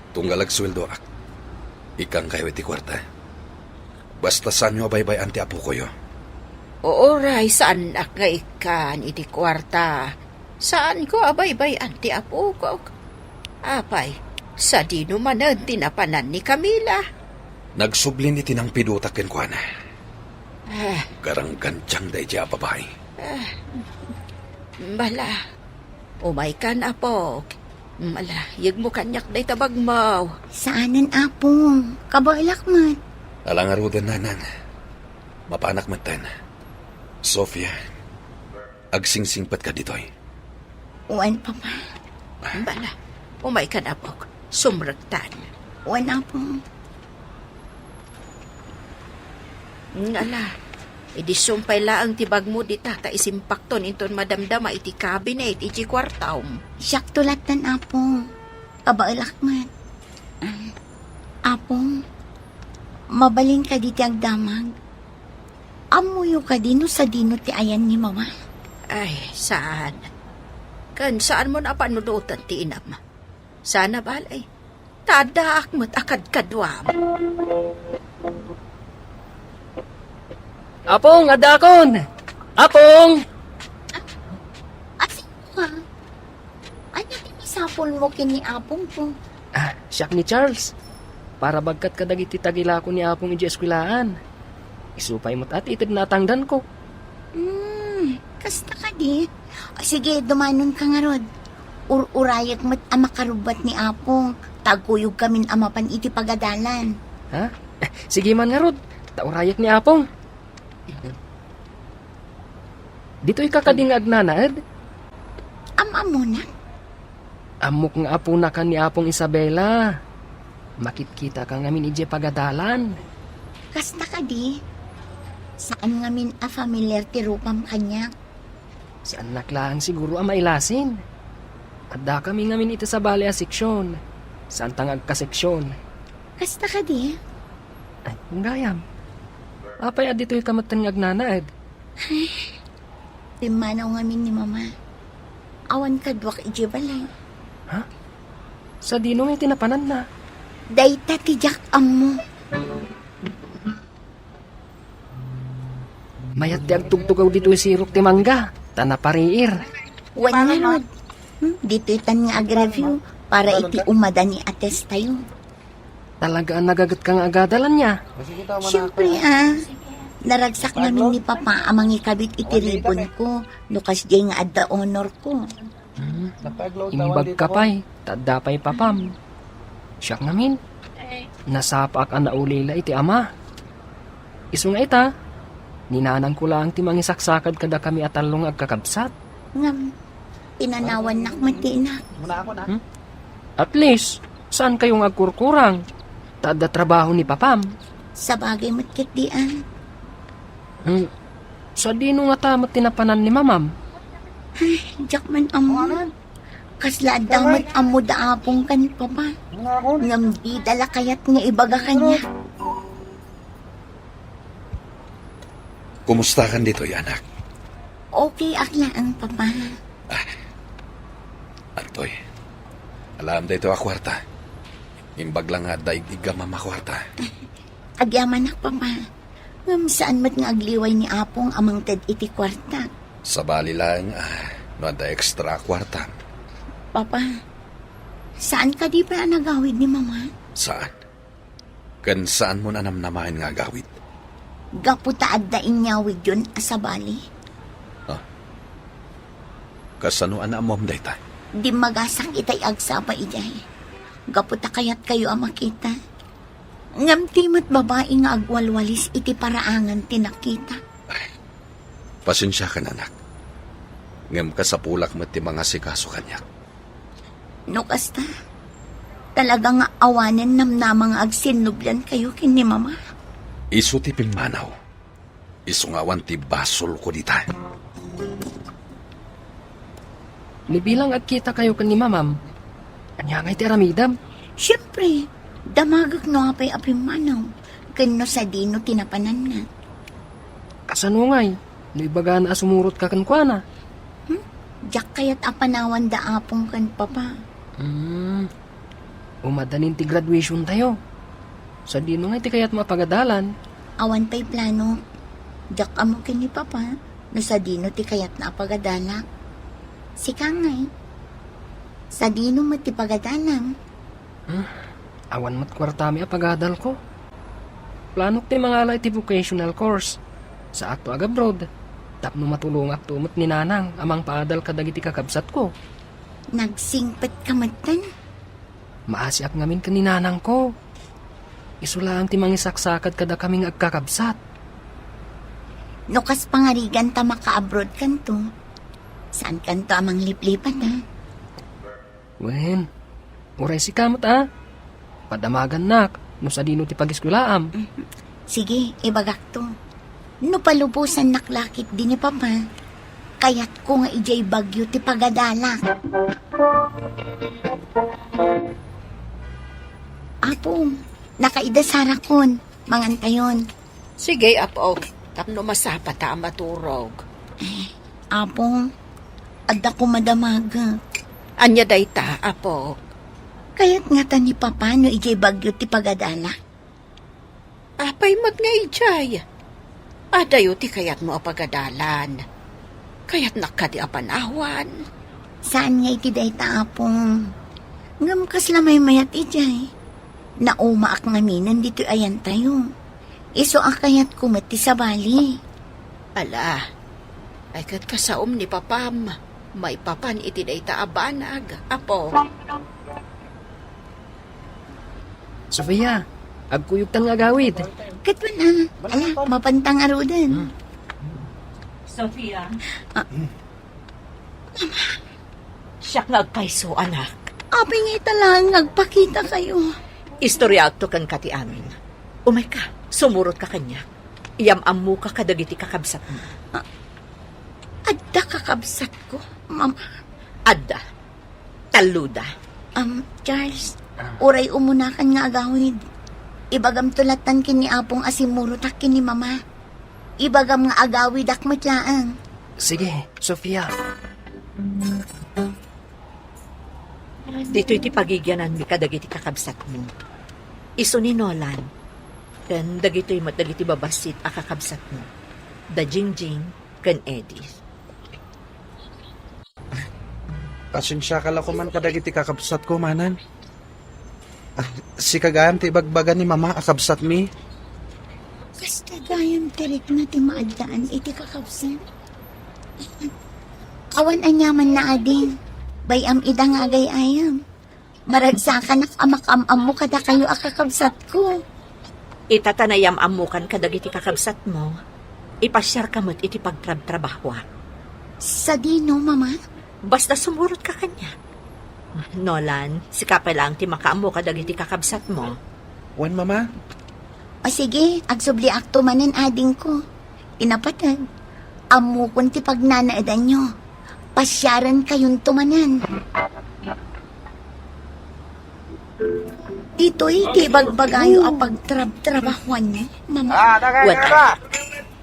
Tunggal agsueldoak, ikkangkayo iti kuarta. Basta saanyo a baybay-an ti apokoyo. Uray, saannak nga ikkan iti kuarta. Saanko a baybay-an ti apokok. Apay, sadino manen ti napanan ni Camila? Nagsublin iti nangpidotak kenkuana. Ah. Garanggandiang daydi a babai. Ah. Bala, umaykan, apok. Ala, yegmo kaniak dayta bagmo. Saanen, Apong. Kabaelak met. Ala ngaruden, Nanang. Mapanak metten. Sofia, agsingsingpetka ditoy. Wen, Papa. Bala, umaykan, apok. Sumrektan. Wen, Apong. Ngala, idi sumpay laeng ti bagmo dita ta isimpakton inton madamdama iti cabinet iti kuartom. Siakto lattan, Apong. Kabaelak met. Ah, Apong, mabalin kadi ti agdamag? Ammoyo kadi no sadino ti ayan ni Mama? Ay, saan. Ken saanmon a panunoten ti inam. Sana balay. Ta addaak met a kadkaduam. Apong, addaakon! Apong! Asino ka? Ania ti masapulmo ken ni Apongko? Ah, siak ni Charles. Para bagkat kadagiti tagilako ni Apong idiay eskuelaan. Isu pay met a ti itedna a tangdanko. Hmm, kasta kadi? O, sige, dumanonka ngarud. Ur-urayek met a makarubbuat ni Apong, ta agkuyogkamin a mapan iti pagadalan. Ha? Sige man ngarud, ta urayek ni Apong. Ditoyka kadi nga agnanaed? Am-ammonak? Ammok nga aponaka ni Apong Isabela. Makitkitaka ngamin idiay pagadalan. Kasta kadi? Saan ngamin a familiar ti rupam kaniak? Saannak laeng siguro a mailasin. Addakami ngamin iti sabali a seksyon. Saanta nga agkaseksyon. Kasta kadi? Ay, gayam. Apay a ditoyka metten nga agnanaed? Ay, pimmanaw ngamin ni Mama. Awan kaduak idiay balay. Ha? Sadino nga iti napananna? Dayta ti diak ammo. Mayat ti agtugtugaw ditoy sirok ti mangga, ta napariir. Wen ngarud. Hmm, ditoy tan nga agreview para iti umada ni Ates tayo. Talaga a nagagetka nga agadalan niya. Siyempre, ah. Naragsak ngamin ni Papa a mangikabit iti ribon ko, no kasdiay nga adda honor ko. Hmm. Imbagka pay, ta adda pay papam. Siak ngamin, nasapaak a naulila iti ama. Isu nga ita, ni nanangko laeng ti mangisaksakad kadakami a tallo nga agkakabsat. Ngem, pinanawannak met ti inak. Hmm? At least, saankayo nga agkurkurang? Ta adda trabaho ni papam. Sabagay met ketdi, ah. Hmm. Sadino ngata met ti napanan ni mamam? Ay, diak man ammo. Kasla adda met ammo da Apong ken Papa. Ngem dida la kayat nga ibaga kaniak. Kumustakan ditoy, anak? Okay ak laeng, Papa. Ah, Antoy, alaem daytoy a kuarta. Imbag la nga adda ig-iggam a kuarta. Agyamanak, Papa. Ngem saan met nga agliway ni Apong a mangted iti kuarta. Sabali laeng, ah, no adda extra a kuarta. Papa, saan kadi pay a nagawid ni Mama? Saan? Ken saanmon a namnamaen nga agawid? Gapu ta adda inyawidyon a sabali. Ah. Kasano a naammom dayta? Dimmagasak itay agsapa idiay. Gapu ta kayatkayo a makita. Ngem ti met babai nga agwalwalis iti paraangan ti nakita. Pasensiakan, anak. Ngem kasapulak met ti mangasikaso kaniak. No kasta, talaga nga awanen namnama nga agsinnublankayo ken ni Mama. Isu ti pimmanaw. Isu nga awan ti basolko dita. Ni bilang agkitakayo ken ni Mamam, ania ngay ti aramidem? Siempre, damagek no apay a pimmanaw, ken no sadino ti napananna. Kasano ngay no ibagana a sumurotka kenkuana? Hmm? Diak kayat a panawanda Apong ken Papa. Hmm. Umaddanin ti graduationtayo. Sadino ngay ti kayatmo a pagadalan? Awan pay plano. Diak ammo ken ni Papa no sadino ti kayatna a pagadalak. Sika ngay? Sadino met ti pagadalam? Hmm, awan met kuartami a pagadalko. Planok ti mangala iti vocational course. Saakto agabroad, tapno matulongakto met ni Nanang a mangpaadal kadagiti kakabsatko. Nagsingpetka metten? Maasiak ngamin ken ni Nanangko. Isu laeng ti mangisaksakad kadakami nga agkakabsat. No kas pangariganta makaabroadkanto, saankanto a mangliplipat, a? Wen, uray sika met, a? Padamagannak no sadino ti pagiskwelaam. Mhm. Sige, ibagakto. No palubosannak la ketdi ni Papa, kayatko nga idiay Baguio ti pagadalak. Apo, nakaida Sarakon, mangantayon. Sige, Apo, tapno masapata a maturog. Eh, Apo, adda koma damagek. Ania dayta, Apo? Kayat ngata ni Papa no idiay Baguio ti pagadalak? Apay met nga idiay? Adayo ti kayatmo a pagadalan. Kayatnak kadi a panawan? Saan nga iti dayta, Apo. Ngem kasla maymayat idiay. Naumaak ngaminen ditoy ayantayo. Isu a kayatko met ti sabali. Ala, ay ket kasaom ni Papam, maipapan iti dayta a banag, Apo. Sofia, agkuyogtan nga agawid. Ket wen, a, ala, mapanta ngaruden. Hmm. Sofia. Ah. Siak nga agpayso, anak. Apay nga ita laeng nga agpakitakayo? Istoriaakto kenka ti amin. Umayka, sumurotka kaniak. Iyam-ammoka kadagiti kakabsatmo. Ah, adda kakabsatko, Mama? Adda. Talloda. Um, Charles, ah, uray umunakan nga agawid. Ibagamto lattan ken ni Apong a simmurotak ken ni Mama. Ibagam nga agawidak met laeng. Sige, Sofia. Ditoy ti pagigiananmi kadagiti kakabsatmo. Isu ni Nolan. Ken dagitoy met dagiti babassit a kakabsatmo. Da Jingjing ken Edith. Pasensiaka la koman kadagiti kakabsatko, manang. Ah, sika gayam ti ibagbaga ni Mama a kabsatmi? Kasta gayam ti rikna ti maaddaan iti kakabsat. Awan aniamanna, ading. Bay-am ida nga agay-ayam. Maragsakanak a makaam-ammo kadakayo a kakabsatko. Ita ta nayam-ammokan kadagiti kakabsatmo, ipasiarka met iti pagtrabtrabahoak. Sadino, Mama? Basta sumurotka kaniak. Nolan, sika pay laeng ti makaammo kadagiti kakabsatmo. Wen, Mama? O sige, agsubliakto manen, adingko. Inapateg, ammokon ti pagnanaedanyo. Pasiarankayonto manen. Ditoy ti ibagbagayo a pagtrabtrabahoanyo, Mama. Wen,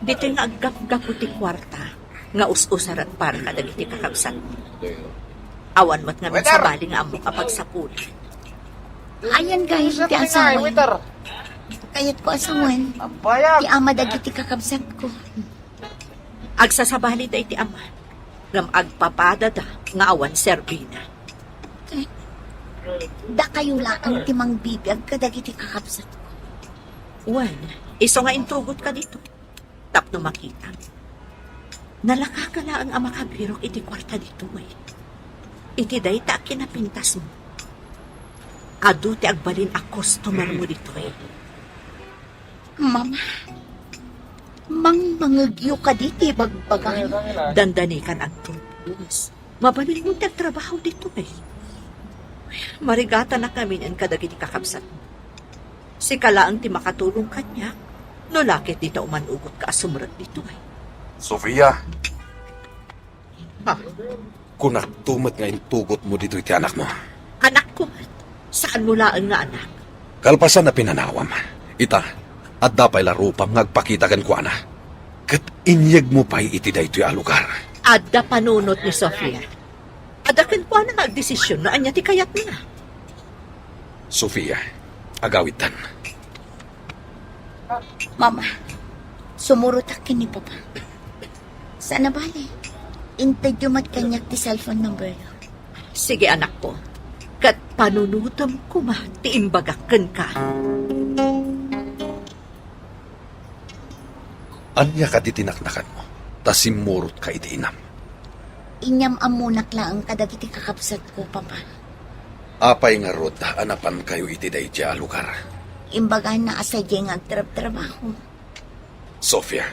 ditoy nga aggapgapu ti kuarta nga us-usarak para kadagiti kakabsatmo. Awan met ngamin sabali nga ammok a pagsapulan. Ayan, guys, ti asawa. Kayatko a sawen ti ama dagiti kakabsatko. Agsasabali da iti ama, ngem agpapadada nga awan serbina. Dakayo laeng ti mangbibiag kadagiti kakabsatko. Wen, isu nga intugotka ditoy tapno makitam. Nalakaka laeng a makabirok iti kuarta ditoy. Iti dayta a kinapintasmo, adu ti agbalin a customermo ditoy. Mama, mangmangegyo kadi ti bagbagan? Dandanikan, Anton. Mabalinmo ti agtrabaho ditoy. Marigatanak ngamin kadagiti kakabsatmo. Sika laeng ti makatulong kaniak, no la ket dita umanugotka a sumrek ditoy. Sofia! Ha? Kunakto met nga intugotmo ditoy ti anakmo. Anakko met? Saanmo laeng nga anak? Kalpasan a pinanawam, ita, adda pay la rupam nga agpakita kenkuana. Ket inyegmo pay iti daytoy a lugar. Adda panunot ni Sofia. Adda kenkuana nga agdesisyon no ania ti kayatna. Sofia, agawidtan. Mama, sumurotak ken ni Papa. Saan a bale, intedyo met kaniak ti cellphone numberyo. Sige, anakko. Ket panunotem koma ti imbagak kenka. Ania kadi ti naknakanmo ta simmurotka iti inam? Inyam-ammonak laeng kadagiti kakabsatko, Papa. Apay ngarud a napankayo iti daydiay a lugar? Imbagana a sadiay nga agtrabtrabaho. Sofia,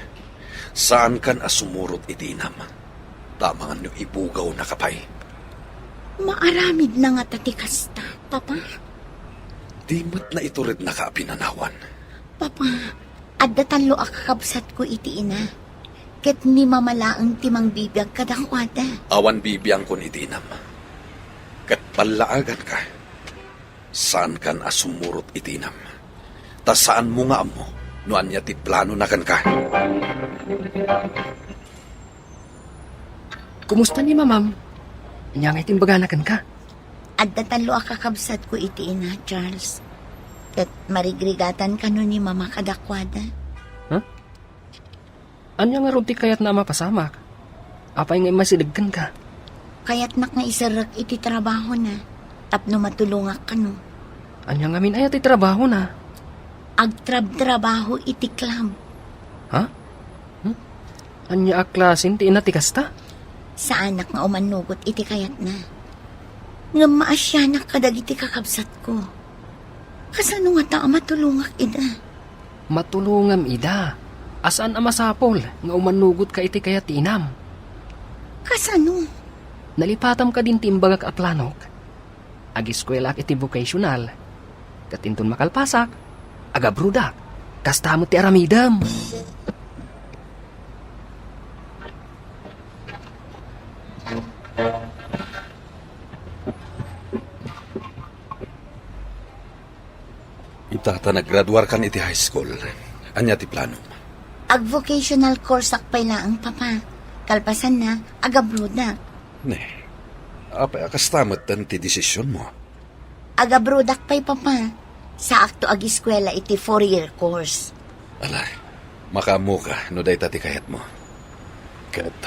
saankan a sumurot iti inam, ta amangan no ibugawnaka pay. Maaramidna ngata ti kasta, Papa? Di met naiturednaka a pinanawan. Papa, adda tallo a kakabsatko iti ina, ket ni Mama laeng ti mangbibiag kadakuada. Awan bibiangkon iti inam. Ket ballaaganka, saankan a sumurot iti inam. Ta saanmo nga ammo no ania ti planona kenka. Kumusta ni Mamam? Ania ngay ti imbagana kenka? Adda tallo a kakabsatko iti ina, Charles. Ket marigrigatan kano ni Mama kadakuada. Ha? Ania ngarud ti kayatna a mapasamak? Apay nga immasideg kenka? Kayatnak nga iserrek iti trabahona tapno matulongak kano. Ania ngamin aya ti trabahona? Agtrabtrabaho iti club. Ha? Hmm? Ania a klasen ti ina ti kasta? Saanak nga umannugot iti kayatna. Ngem maasianak kadagiti kakabsatko. Kasano ngata a matulongak ida? Matulongam ida a saan a masapul nga umannugotka iti kayat ti inam. Kasano? Nalipatam kadin ti imbagak a planok. Agiskuelaak iti vocational. Ket inton makalpasak, agabrodak. Kasta met ti aramidem. Ita ta naggraduarkan iti high school, ania ti planom? Ag-vocational courseak pay laeng, Papa. Kalpasanna, agabrodak. Ne, apay a kasta metten ti desisionmo? Agabrodak pay, Papa. Saakto agiskuela iti four-year course. Ala, makaammoka no dayta ti kayatmo. Ket,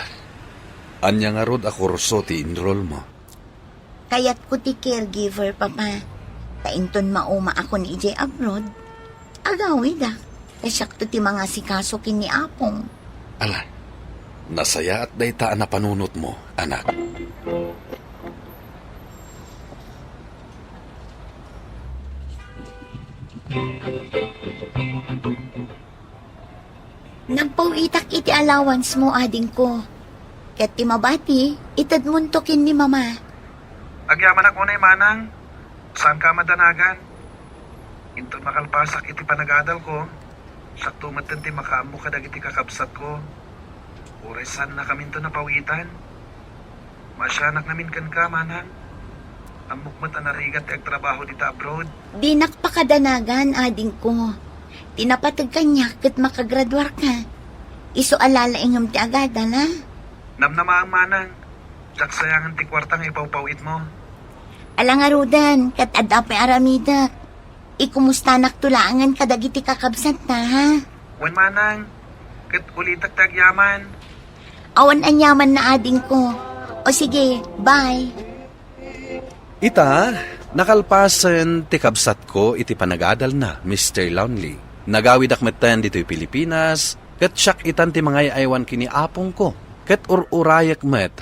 ania ngarud a kurso ti enrollmo? Kayatko ti caregiver, Papa. Ta inton maumaakon idiay abroad, agawidak. Ta siakto ti mangasikaso ken ni Apong. Ala, nasayaat dayta a napanunotmo, anak. Nagpawitak iti allowance mo, adingko. Ket ti mabati, itedmonto ken ni Mama. Agyamanak unay, Manang. Saanka a madanagan. Inton makalpasak iti panagadalko, siakto metten ti makaammo kadagiti kakabsatko. Uray saannakaminto napawitan. Maasianak ngamin kenka, Manang. Ammok met a narigat ti agtrabaho dita abroad. Dinak pakadanagan, adingko. Ti napateg kaniak ket makagraduarka. Isu a lalaingem ti agadal, a? Namnamaam, Manang. Diak sayangen ti kuarta nga ipawpaw-itmo. Ala ngaruden, ket adda pay aramidek. Ikumustanakto laengen kadagiti kakabsatna, ha? Wen manang, ket ulitek ti agyaman. Awan aniamanna, adingko. O sige, bye. Ita, nakalpasen ti kabsatko iti panagadalna, Mister Lonely. Nagawidak metten ditoy Pilipinas, ket siak itan ti mangay-aywan ken ni apongko, ket ur-urayek met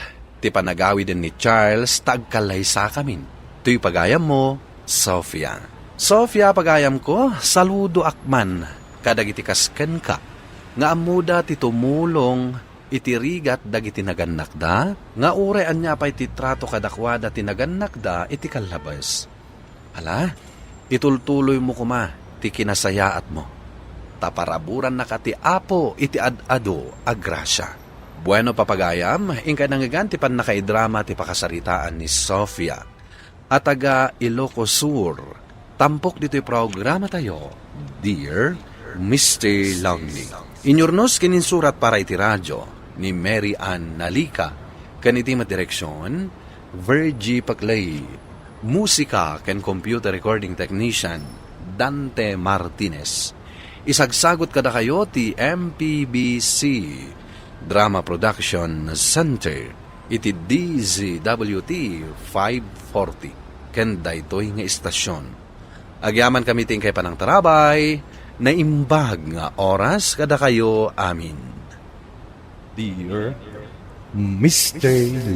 ti panagawiden ni Charles ta agkallaysakamin. Toy pagayammo, Sofia. Sofia, pagayamko, saludoak man kadagiti kas kenka nga ammoda ti tumulong iti rigat dagiti nagannakda, nga uray ania pay ti trato kadakuada ti nagannakda iti kallabes. Ala, itultuloymo koma ti kinasayaatmo, ta paraburannaka ti Apo iti ad-adu a grasia. Bueno, papagayam, inkay nangngegan ti pannakaidrama ti pakasaritaan ni Sofia a taga Ilocos Sur, tampok ditoy programatayo, Dear Mister Lonely. Inyurnos ken insurat para iti radyo ni Mary Ann Nalica, ken iti met direksion, Virgie Paclay. Musika ken computer recording technician, Dante Martinez. Isagsagot kadakayo ti M P B C Drama Production Center iti D Z W T five forty ken daytoy nga istasion. Agyamankami ti inkay panangtarabay, naimbag nga oras kadakayo amin. Dear Mister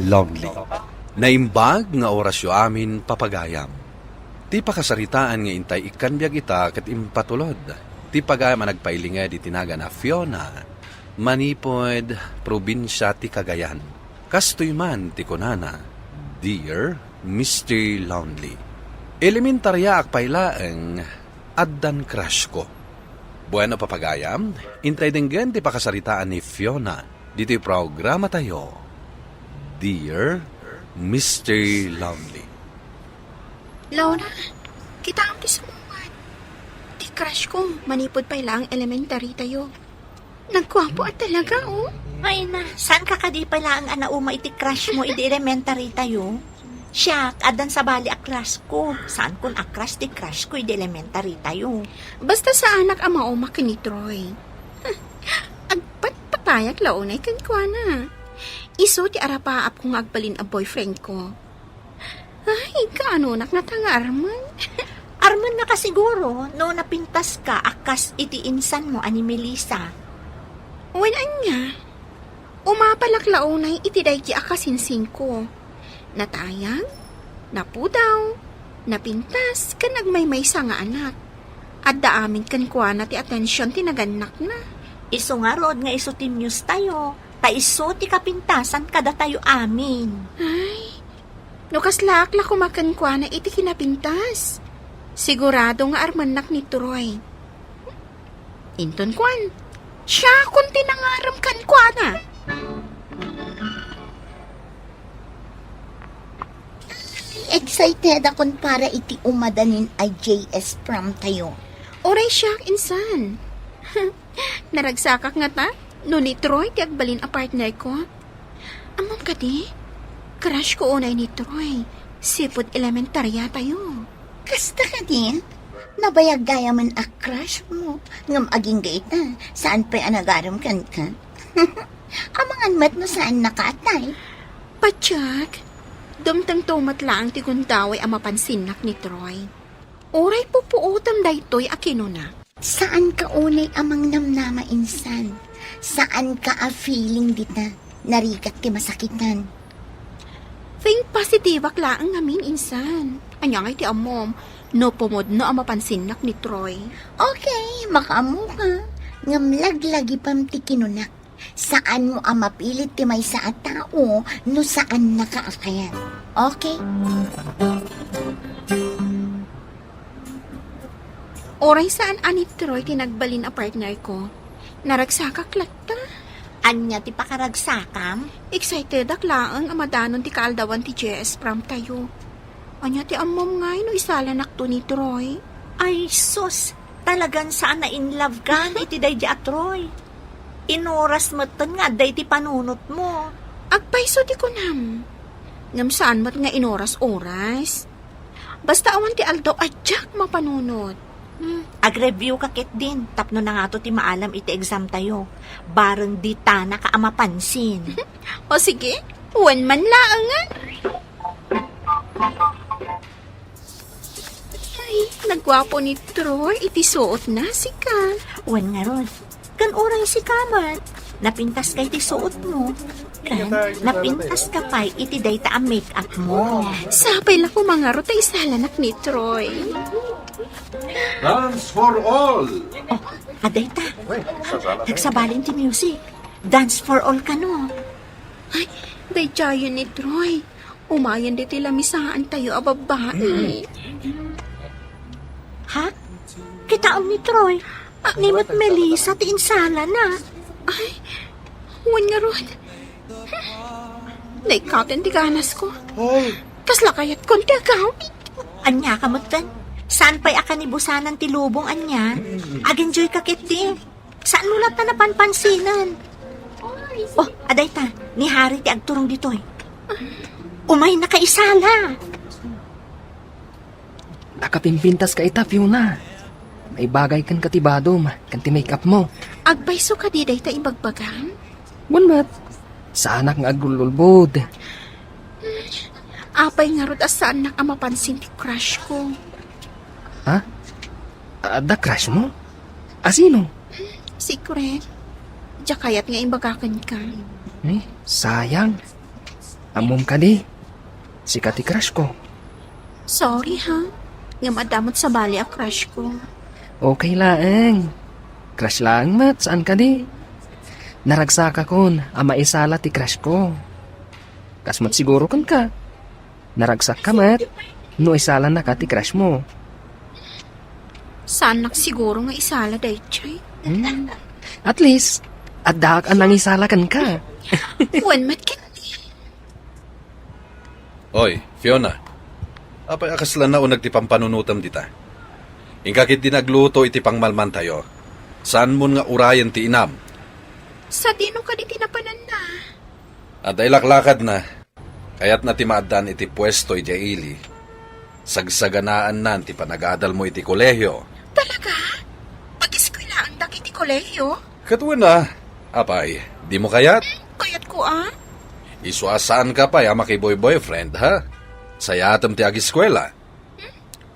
Lonely. Naimbag nga orasyo amin, papagayam. Ti pakasaritaan nga intay ikkan biag ita ket impatulod ti pagayam a nagpailinged iti nagan a Fiona, manipud probinsia ti Cagayan. Kastoy man ti kunana, Dear Mister Lonely. Elementariaak pay laeng, addan crush ko. Bueno, papagayam, intay denggen ti pakasaritaan ni Fiona ditoy programatayo, Dear Mister Lonely. Lona, kitaem ti sumungad. Ti crush ko, manipud pay laeng elementary tayo. Nagguapo a talaga, oh. Ay na, saan ka kadi pay laeng a nauma iti crush mo idi elementary tayo? Siak, addan sabali a class ko. Saankon a crush ti crush ko idi elementary tayo. Basta saanak a mauma ken ni Troy. Agpatpatayak la unay kenkuana. Isu ti arapaapko nga agbalin a boyfriend ko. Ay, kaanonak ngata nga Arman? Arman nga kasiguro no napintas ka a kas iti insan mo a ni Melissa. Wen ania? Umapalak la unay iti daydi a kasinsinko. Natayag, napudaw, napintas, ken agmaymaysa nga anak. Adda amin kenkuana ti atensiyon ti nagannakna. Isu ngarud nga isu ti muse tayo, ta isu ti kapintasan kadatayo amin. Ay, no kaslaak la koma kenkuana iti kinapintas, sigurado nga armennak ni Troy. Inton kuan, siakon ti nangarem kenkuana. Excited akon para iti umadanin a J S prom tayo. Uray siak, insan. Naragsakak ngata no ni Troy ti agbalin a partner ko. Ammom kadi? Crush ko unay ni Troy. Sipud elementarya tayo. Kasta kadin? Nabayag gayamen a crush mo. Ngem agingga ita, saan pay a nagarem kenka? Amangan met no saannaka a type. Patiek, dumtengto met laeng ti gundaway a mapansinnak ni Troy. Uray pupuotem daytoy a kinuna. Saanka unay a mangnamnama insan. Saanka a feeling dita. Narigat ti masakitan. Think positiveak laeng ngamin insan. Ania ngay ti ammom? No pumudno a mapansinnak ni Troy. Okay, makaammoka. Ngem laglagipem ti kinunak. Saanmo a mapilit ti maysa a tao no saannaka a kayat. Okay? Uray saan a ni Troy ti nagbalin a partner ko. Naragsakak latta. Ania ti pakaragsakam? Excitedak laeng a madanon ti kaaldawan ti J S prom tayo. Ania ti ammom ngay no isalanakto ni Troy? Ay, sus! Talagan saan a in love kan iti daydi a Troy. Inuras metten nga adda iti panunotmo. Agpayso ti kunam. Ngem saan met nga inoras-oras. Basta awan ti aldaw a diak mapanunot. Hmm, agreview ka ketdin tapno nangato ti maalam iti exam tayo. Bareng ditanaka a mapansin. O sige, wen man laengen. Ay, nagguapo ni Troy iti suotna, sika. Wen ngarud, ken uray sika met, napintaska iti suotmo. Ken napintaska pay iti dayta a make-up mo. Sapay la koma ngarud ta isalanak ni Troy. Dance for all! Oh, adayta. Nagsabalin ti music. Dance for all kano. Ay, daydiayen ni Troy. Umayen ditoy lamisaantayo a babbai. Ha? Kitaem ni Troy. Ni met Melissa ti insalana. Ay, wen ngarud. Naikkaten ti ganasko. Ay. Kasla kayatkon ti agawid. Ania ka metten? Saan pay a kanibusanan ti lubong ania? Ag-enjoy ka ketdi. Saanmo latta a panpansinen. Oh, adayta, ni Harry ti agturong ditoy. Umaynaka isala. Nakapimpintaska ita, Fiona. Naibagay kenka ti badom ken ti make-up mo. Agpayso kadi dayta ibagbagam? Wen met. Saanak nga agululbod. Apay ngarud a saannak a mapansin ti crush ko? Ha? Adda crush mo? A sino? Secret. Diak kayat nga ibaga kenka. Eh, sayang. Ammom kadi, sika ti crush ko. Sorry, ha? Ngem adda met sabali a crush ko. Okay laeng. Crush laeng met, saan kadi? Naragsakakon a maisala ti crush ko. Kas met siguro kenka. Naragsakka met no isalanaka ti crush mo. Saannak siguro nga isala daytoy. Hmm. At least, addaak a nangisala kenka. Wen met ket. Oy, Fiona. Apay a kasla nauneg ti pampanunotem dita? Inka ketdi nagluto iti pangmalmantayo. Saanmon nga urayen ti inam? Sadino kadi ti napananna? Adda ilaklakadna. Kayatna ti maaddaan iti puesto idiay ili. Sagsaganaannan ti panagadalmo iti kolehio. Talaga? Pag-eskwelaandak iti kolehio? Ket wen a, apay, dimo kayat? Hmm, kayatko a. Isu a saanka pay a makiboy-boyfriend, ha? Sayatem ti ageskwela.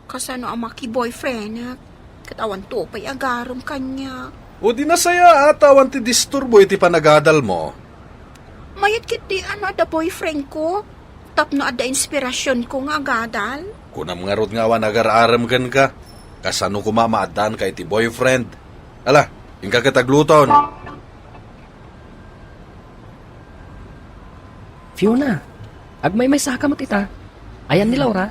Kasano a makiboyfriend? Ket awan to pay agarem kaniak. O di nasayaat ta awan ti disturbo iti panagadalmo. Mayat ketdi a no adda boyfriendko, tapno adda inspirasionko nga agadal. Kunam ngarud nga awan agar-arem kenka. Kasano koma maaddaanka iti boyfriend? Ala, inka ket agluton. Fiona, agmaymaysaka met ita. Ayan ni Laura?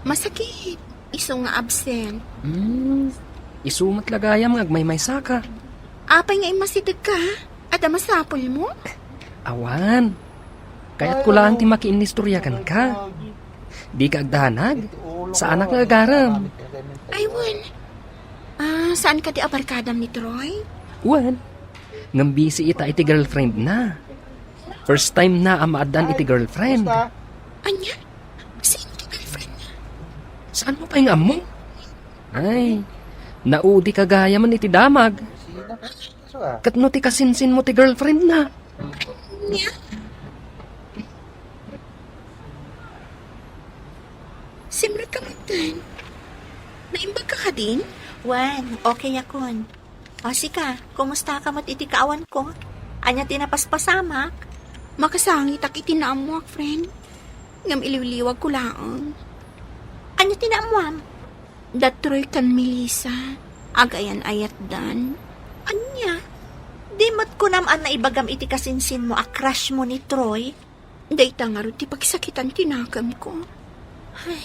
Masakit. Isu nga absent. Hmm, isu met la gayam nga agmaymaysaka. Apay nga immasidegka? Adda masapulmo? Awan. Kayatko laeng ti makiinnistorya kenka. Dika agdanag. Saanak nga agarem. Ay, wen. Ah, saan kadi a barkadam ni Troy? Wen. Ngem busy ita iti girlfriendna. First time na a maaddaan iti girlfriend. Ania? Sino ti girlfriendna? Saanmo pay nga ammo? Ay, naudika gayamen iti damag. Ket no ti kasinsinmo ti girlfriendna? Ania? Simrek ka metten. Naimbag ka kadin? Wen, okay akon. O sika, kumusta ka met iti kaawanko? Ania ti napaspasamak? Makasangitak iti naammoak, friend. Ngem iliwliwagko laeng. Ania ti naammoam? Da Troy ken Melissa, agayan-ayatdan. Ania? Di met kunam a naibagam iti kasinsinmo a crush mo ni Troy? Dayta ngarud ti pagsakitan ti nakemko. Ay,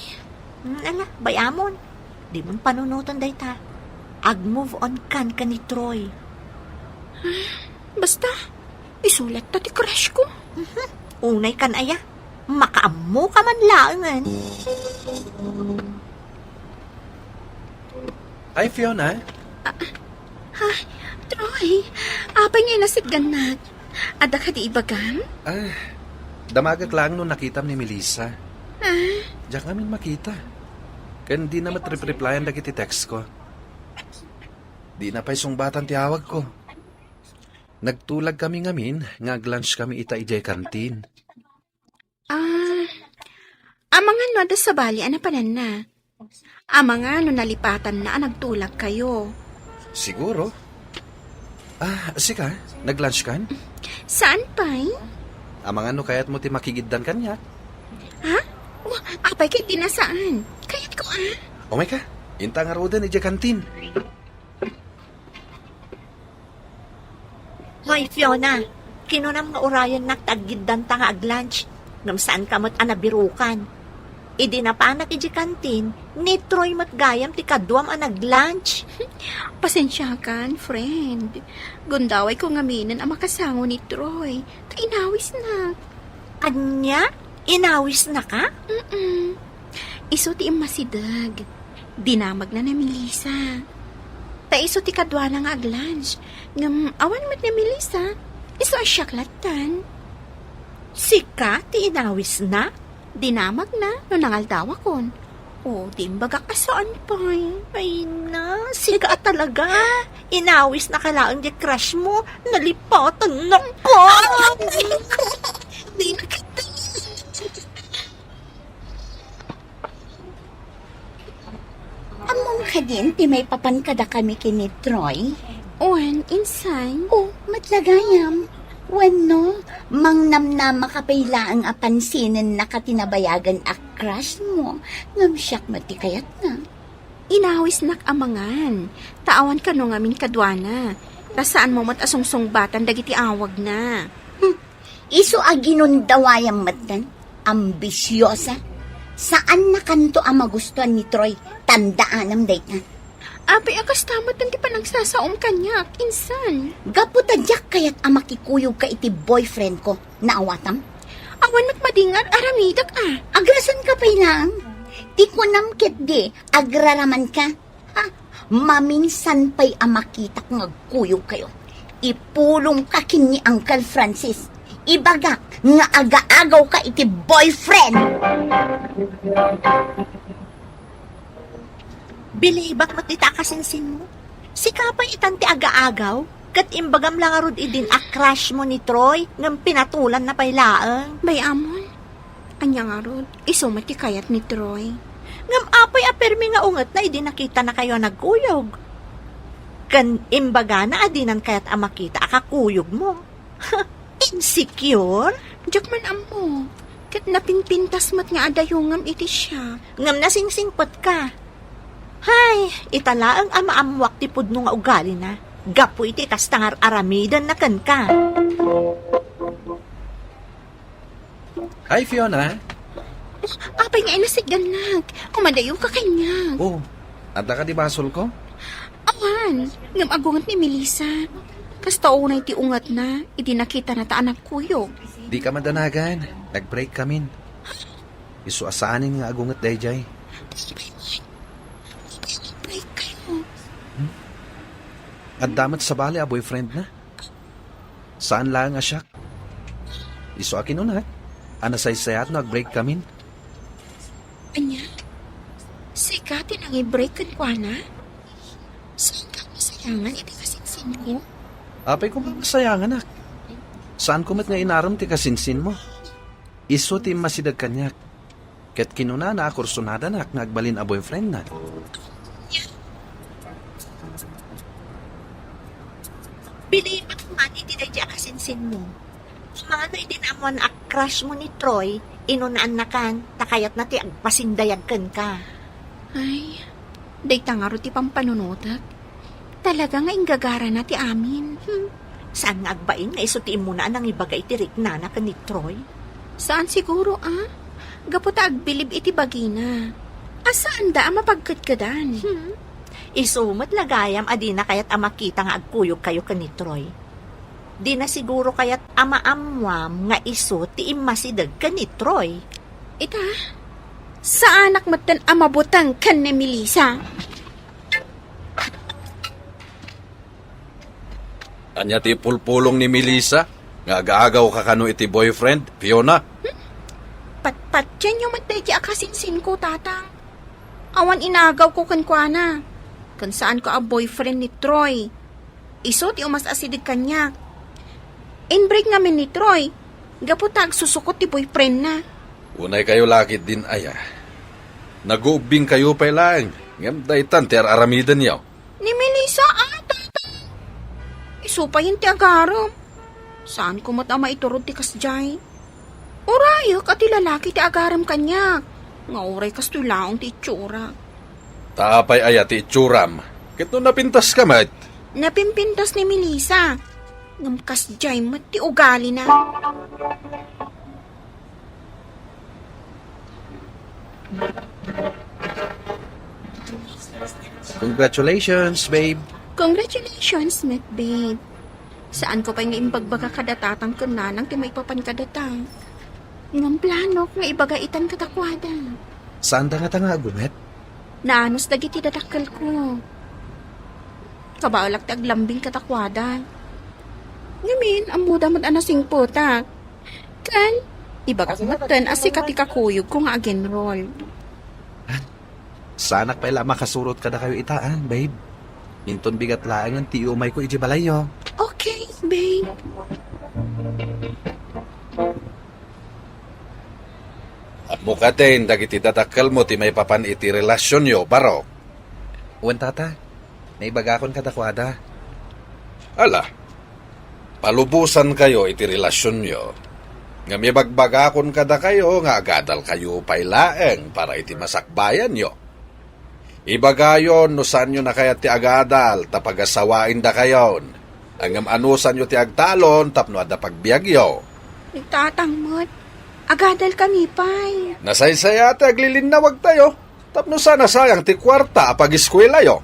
mm, ala, bay-amon. Dimon panunoten dayta. Ag-move on kan ken ni Troy. Basta, isu latta ti crush ko. Mhm. Unay kan aya. Makaammo ka man laengen. Hi, Fiona. Ah, ha? Troy, apay nga inasitgannak? Adda kadi ibagam? Ah, Damagek laeng no nakitam ni Melissa. Ah? Diak ngamin makita. Ken dina met rep-replyan dagiti textko. Dina pay sungbatan ti awagko. Nagtulagkami ngamin nga ag-lunchkami ita idiay kantin. Ah, amangan no adda sabali a napananna. Amangan no nalipatanna a nagtulagkayo. Siguro. Ah, sika, nag-lunch kan? Saan pay? Amangan no kayatmo ti makigiddan kaniak. Ha? Oh, apay ket di na saan. Kayatko, ah. Umay ka, inta ngaruden idiay kantin. Hoy, Fiona, kinunam nga urayennak ta aggiddanta nga ag-lunch, ngem saanka met a nabirukan. Idi napanak idiay kantin, ni Troy met gayam ti kaduam a nag-lunch. Pasensiakan, friend. Gundawayko ngaminen a makasango ni Troy, ta inawisnak. Ania? Inawisnaka? Mm-mm. Isu ti immasideg. Dinamagna ni Melissa. Ta isu ti kaduana nga ag-lunch. Ngem awan met ni Melissa. Isu a siak lattan. Sika ti inawisna? Dinamagna no nangaldawakon. O, di imbagak a saan pay. Ay na, sika a talaga. Inawisnaka laeng diay crush mo. Nalipatannak. Ay, aray ko! Di na kita. Ammom kadin ti maipapan kadakami ken ni Troy? Wen, insan. Oh, met la gayam. Wenno, mangnamnamaka pay laeng a pansinennaka ti nabayagen a crush mo, ngem siak met ti kayatna. Inawisnak amangan, ta awan kano ngamin kaduana, ta saanmo met a sungsungbatan dagiti awagna. Hmm. Isu a ginundawayam metten, ambisiosa. Saannakanto a magustuan ni Troy, tandaanam dayta. Apay a kasta metten ti panagsasaom kaniak, insan? Gapu ta diak kayat a makikuyogka iti boyfriend ko, naawatam? Awan met madi nga ar-aramidek a. Agrasanka pay laeng. Ti kunam ketdi, agraramanka. Ha? Maminsan pay a makitak nga agkuyogkayo, ipulongka ken ni Uncle Francis. Ibagak nga agaagawka iti boyfriend. Bilibak met dita a kasinsinmo. Sika pay itan ti agaagaw, ket imbagam la ngarud idin a crush mo ni Troy, ngem pinatulanna pay laeng. Bay-amon. Ania ngarud, isu met ti kayat ni Troy. Ngem apay a permi nga ungetna idi nakitanakayo a nagkuyog? Ken imbagana a dinan kayat a makita a kakuyogmo. Insecure? Diak man ammo. Ket napinpintas met nga adayongam iti siak. Ngem nasingsingpetka. Hay, ita laeng a maammoak ti pudno nga ugalina, gapu iti kasta nga ar-aramidenna kenka. Hi, Fiona. Apay nga inasitgannak? Kumadayoka kaniak. Oh, adda kadi basolko? Awan, ngem agunget ni Melissa. Kasta unay ti ungetna, idi nakitana ta a nagkuyog. Dika madanagan, nag-break kamin. Isu a saanen nga agunget daydiay. Break kayo. Hmm? Adda met sabali a boyfriendna. Saan laeng a siak. Isu a kinunak a nasaysayaat no ag-break kamin. Ania? Sika ti nangi-break kenkuana? Saanka masayangan iti kasinsinmo? Apay ko masayanganak. Saanko met nga inarem ti kasinsinmo. Isu ti immasideg kaniak. Ket kinunana a kursonadanak nga agbalin a boyfriendna. Bilibak man iti daydi a kasinsinmo. Mano idi naammoan a crush mo ni Troy, inunaannakan, ta kayatna ti agpasindayag kenka. Ay, dayta ngarud ti pampanunotek. Talaga nga inggagarana ti amin. Hmm. Saan nga agbain nga isu ti immuna a nangibaga iti riknana ken ni Troy? Saan siguro, a? Gapu ta agbilib iti bagina. A saanda a mapagkedkedan. Hmm. Isu met la gayam a dina kayat a makita nga agkuyogkayo ken ni Troy. Dina siguro kayat a maammuam nga isu ti immasideg ken ni Troy. Ita, saanak metten a mabuteng ken ni Melissa. Ania ti ipulpulong ni Melissa? Nga agaagawka kano iti boyfriend, Fiona? Patpatienyo met daydi a kasinsinko, Tatang. Awan inagawko kenkuana. Ken saanko a boyfriend ni Troy. Isu ti umas-asideg kaniak. Inbreak ngamin ni Troy, gapu ta agsusukot ti boyfriendna. Unay kayo la ketdin aya. Nagubbing kayo pay laeng, ngem daytan ti ar-aramidenyo. Ni Melissa, a, Tatang. Isu payen ti agarem. Saanko met a maiturod ti kasdiay. Urayek a ti lalaki ti agarem kaniak, nga uray kastoy laeng ti itsurak. Ta apay aya ti itsuram? Ket no napintaska met? Napimpintas ni Melissa. Ngem kasdiay met ti ugalina. Congratulations, babe. Congratulations met, babe. Saanko pay nga imbagbaga kada Tatang ken Nanang ti maipapan kadata. Ngem planok nga ibaga itan kadakuada. Saanda ngata nga agumet? Naanus dagiti dadakkelko. Kabaelak ti aglambing kadakuada. Ngamin, ammoda met a nasingpetak. Ken, ibagak metten a sika ti kakuyogko nga agenrol. Saanak pay la a makasurot kadakayo ita, ah, babe. Inton bigat laengen ti iumayko idiay balayyo. Okay, babe. Ammo katen dagiti dadakkelmo ti maipapan iti relasionyo, Barok? Wen, Tata. Naibagakon kadakuada. Ala, palubosankayo iti relasionyo. Ngem ibagbagakon kadakayo nga agadalkayo pay laeng para iti masakbayanyo. Ibagayon no saanyo nakayat ti agadal ta pagasawaendakayon. Ngem anusanyo ti agtalon tapno adda pagbiagyo. Ni Tatang met, agadalkami pay. Nasaysayat ti aglilinnawagtayo tapno saan a sayang ti kuarta a pagiskuelayo.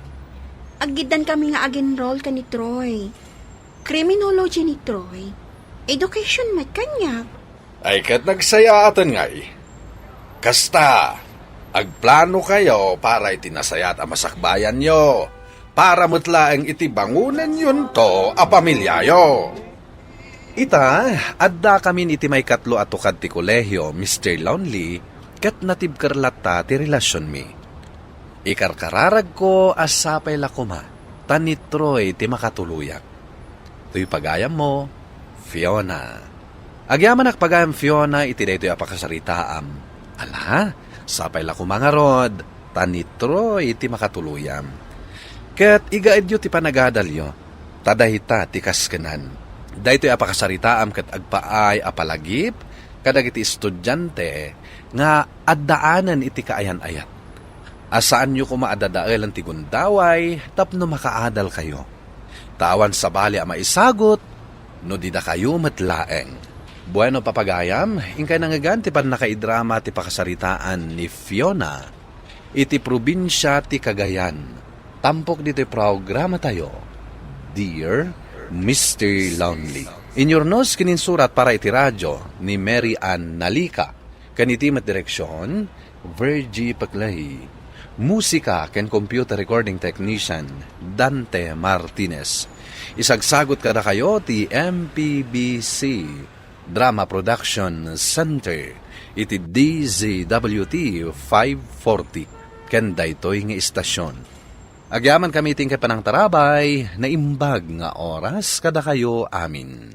Aggiddankami nga agenrol ken ni Troy. Criminology ni Troy. Education met kaniak. Ay ket nagsayaaten ngay. Kasta, agplanokayo para iti nasayaat a masakbayanyo, para met laeng iti bangonenyo a pamiliayo. Ita, addakamin iti maikatlo a tukad ti kolehio, Mister Lonely, ket natibker latta ti relasionmi. Ikarkararagko a sapay la koma, ta ni Troy ti makatuloyak. Toy pagayammo, Fiona. Agyamanak pagayam, Fiona, iti daytoy a pakasaritaam. Ala, sapay la koma ngarud, ta ni Troy ti makatuloyam. Ket igaedyo ti panagadalyo, ta dayta ti kaskenan. Daytoy a pakasaritaam ket agpaay a palagip kadagiti estudiante nga addaanen iti kaayan-ayat. A saanyo koma a dadaelen ti gundaway tapno makaadalkayo. Ta awan sabali a maisagut no di dakayo met laeng. Bueno, papagayam, inkay nangngegan ti pannakaidrama ti pakasaritaan ni Fiona iti probinsia ti Cagayan. Tampok ditoy programatayo, Dear Mister Lonely. Inyurnos ken insurat para iti radio ni Mary Ann Nalica. Ken iti met direksion, Virgie Paclay. Musika ken computer recording technician, Dante Martinez. Isagsagut kadakayo ti M P B C Drama Production Center iti D Z W T five forty ken daytoy nga istasyon. Agyamankami iti inkay panangtarabay, naimbag nga oras kadakayo amin.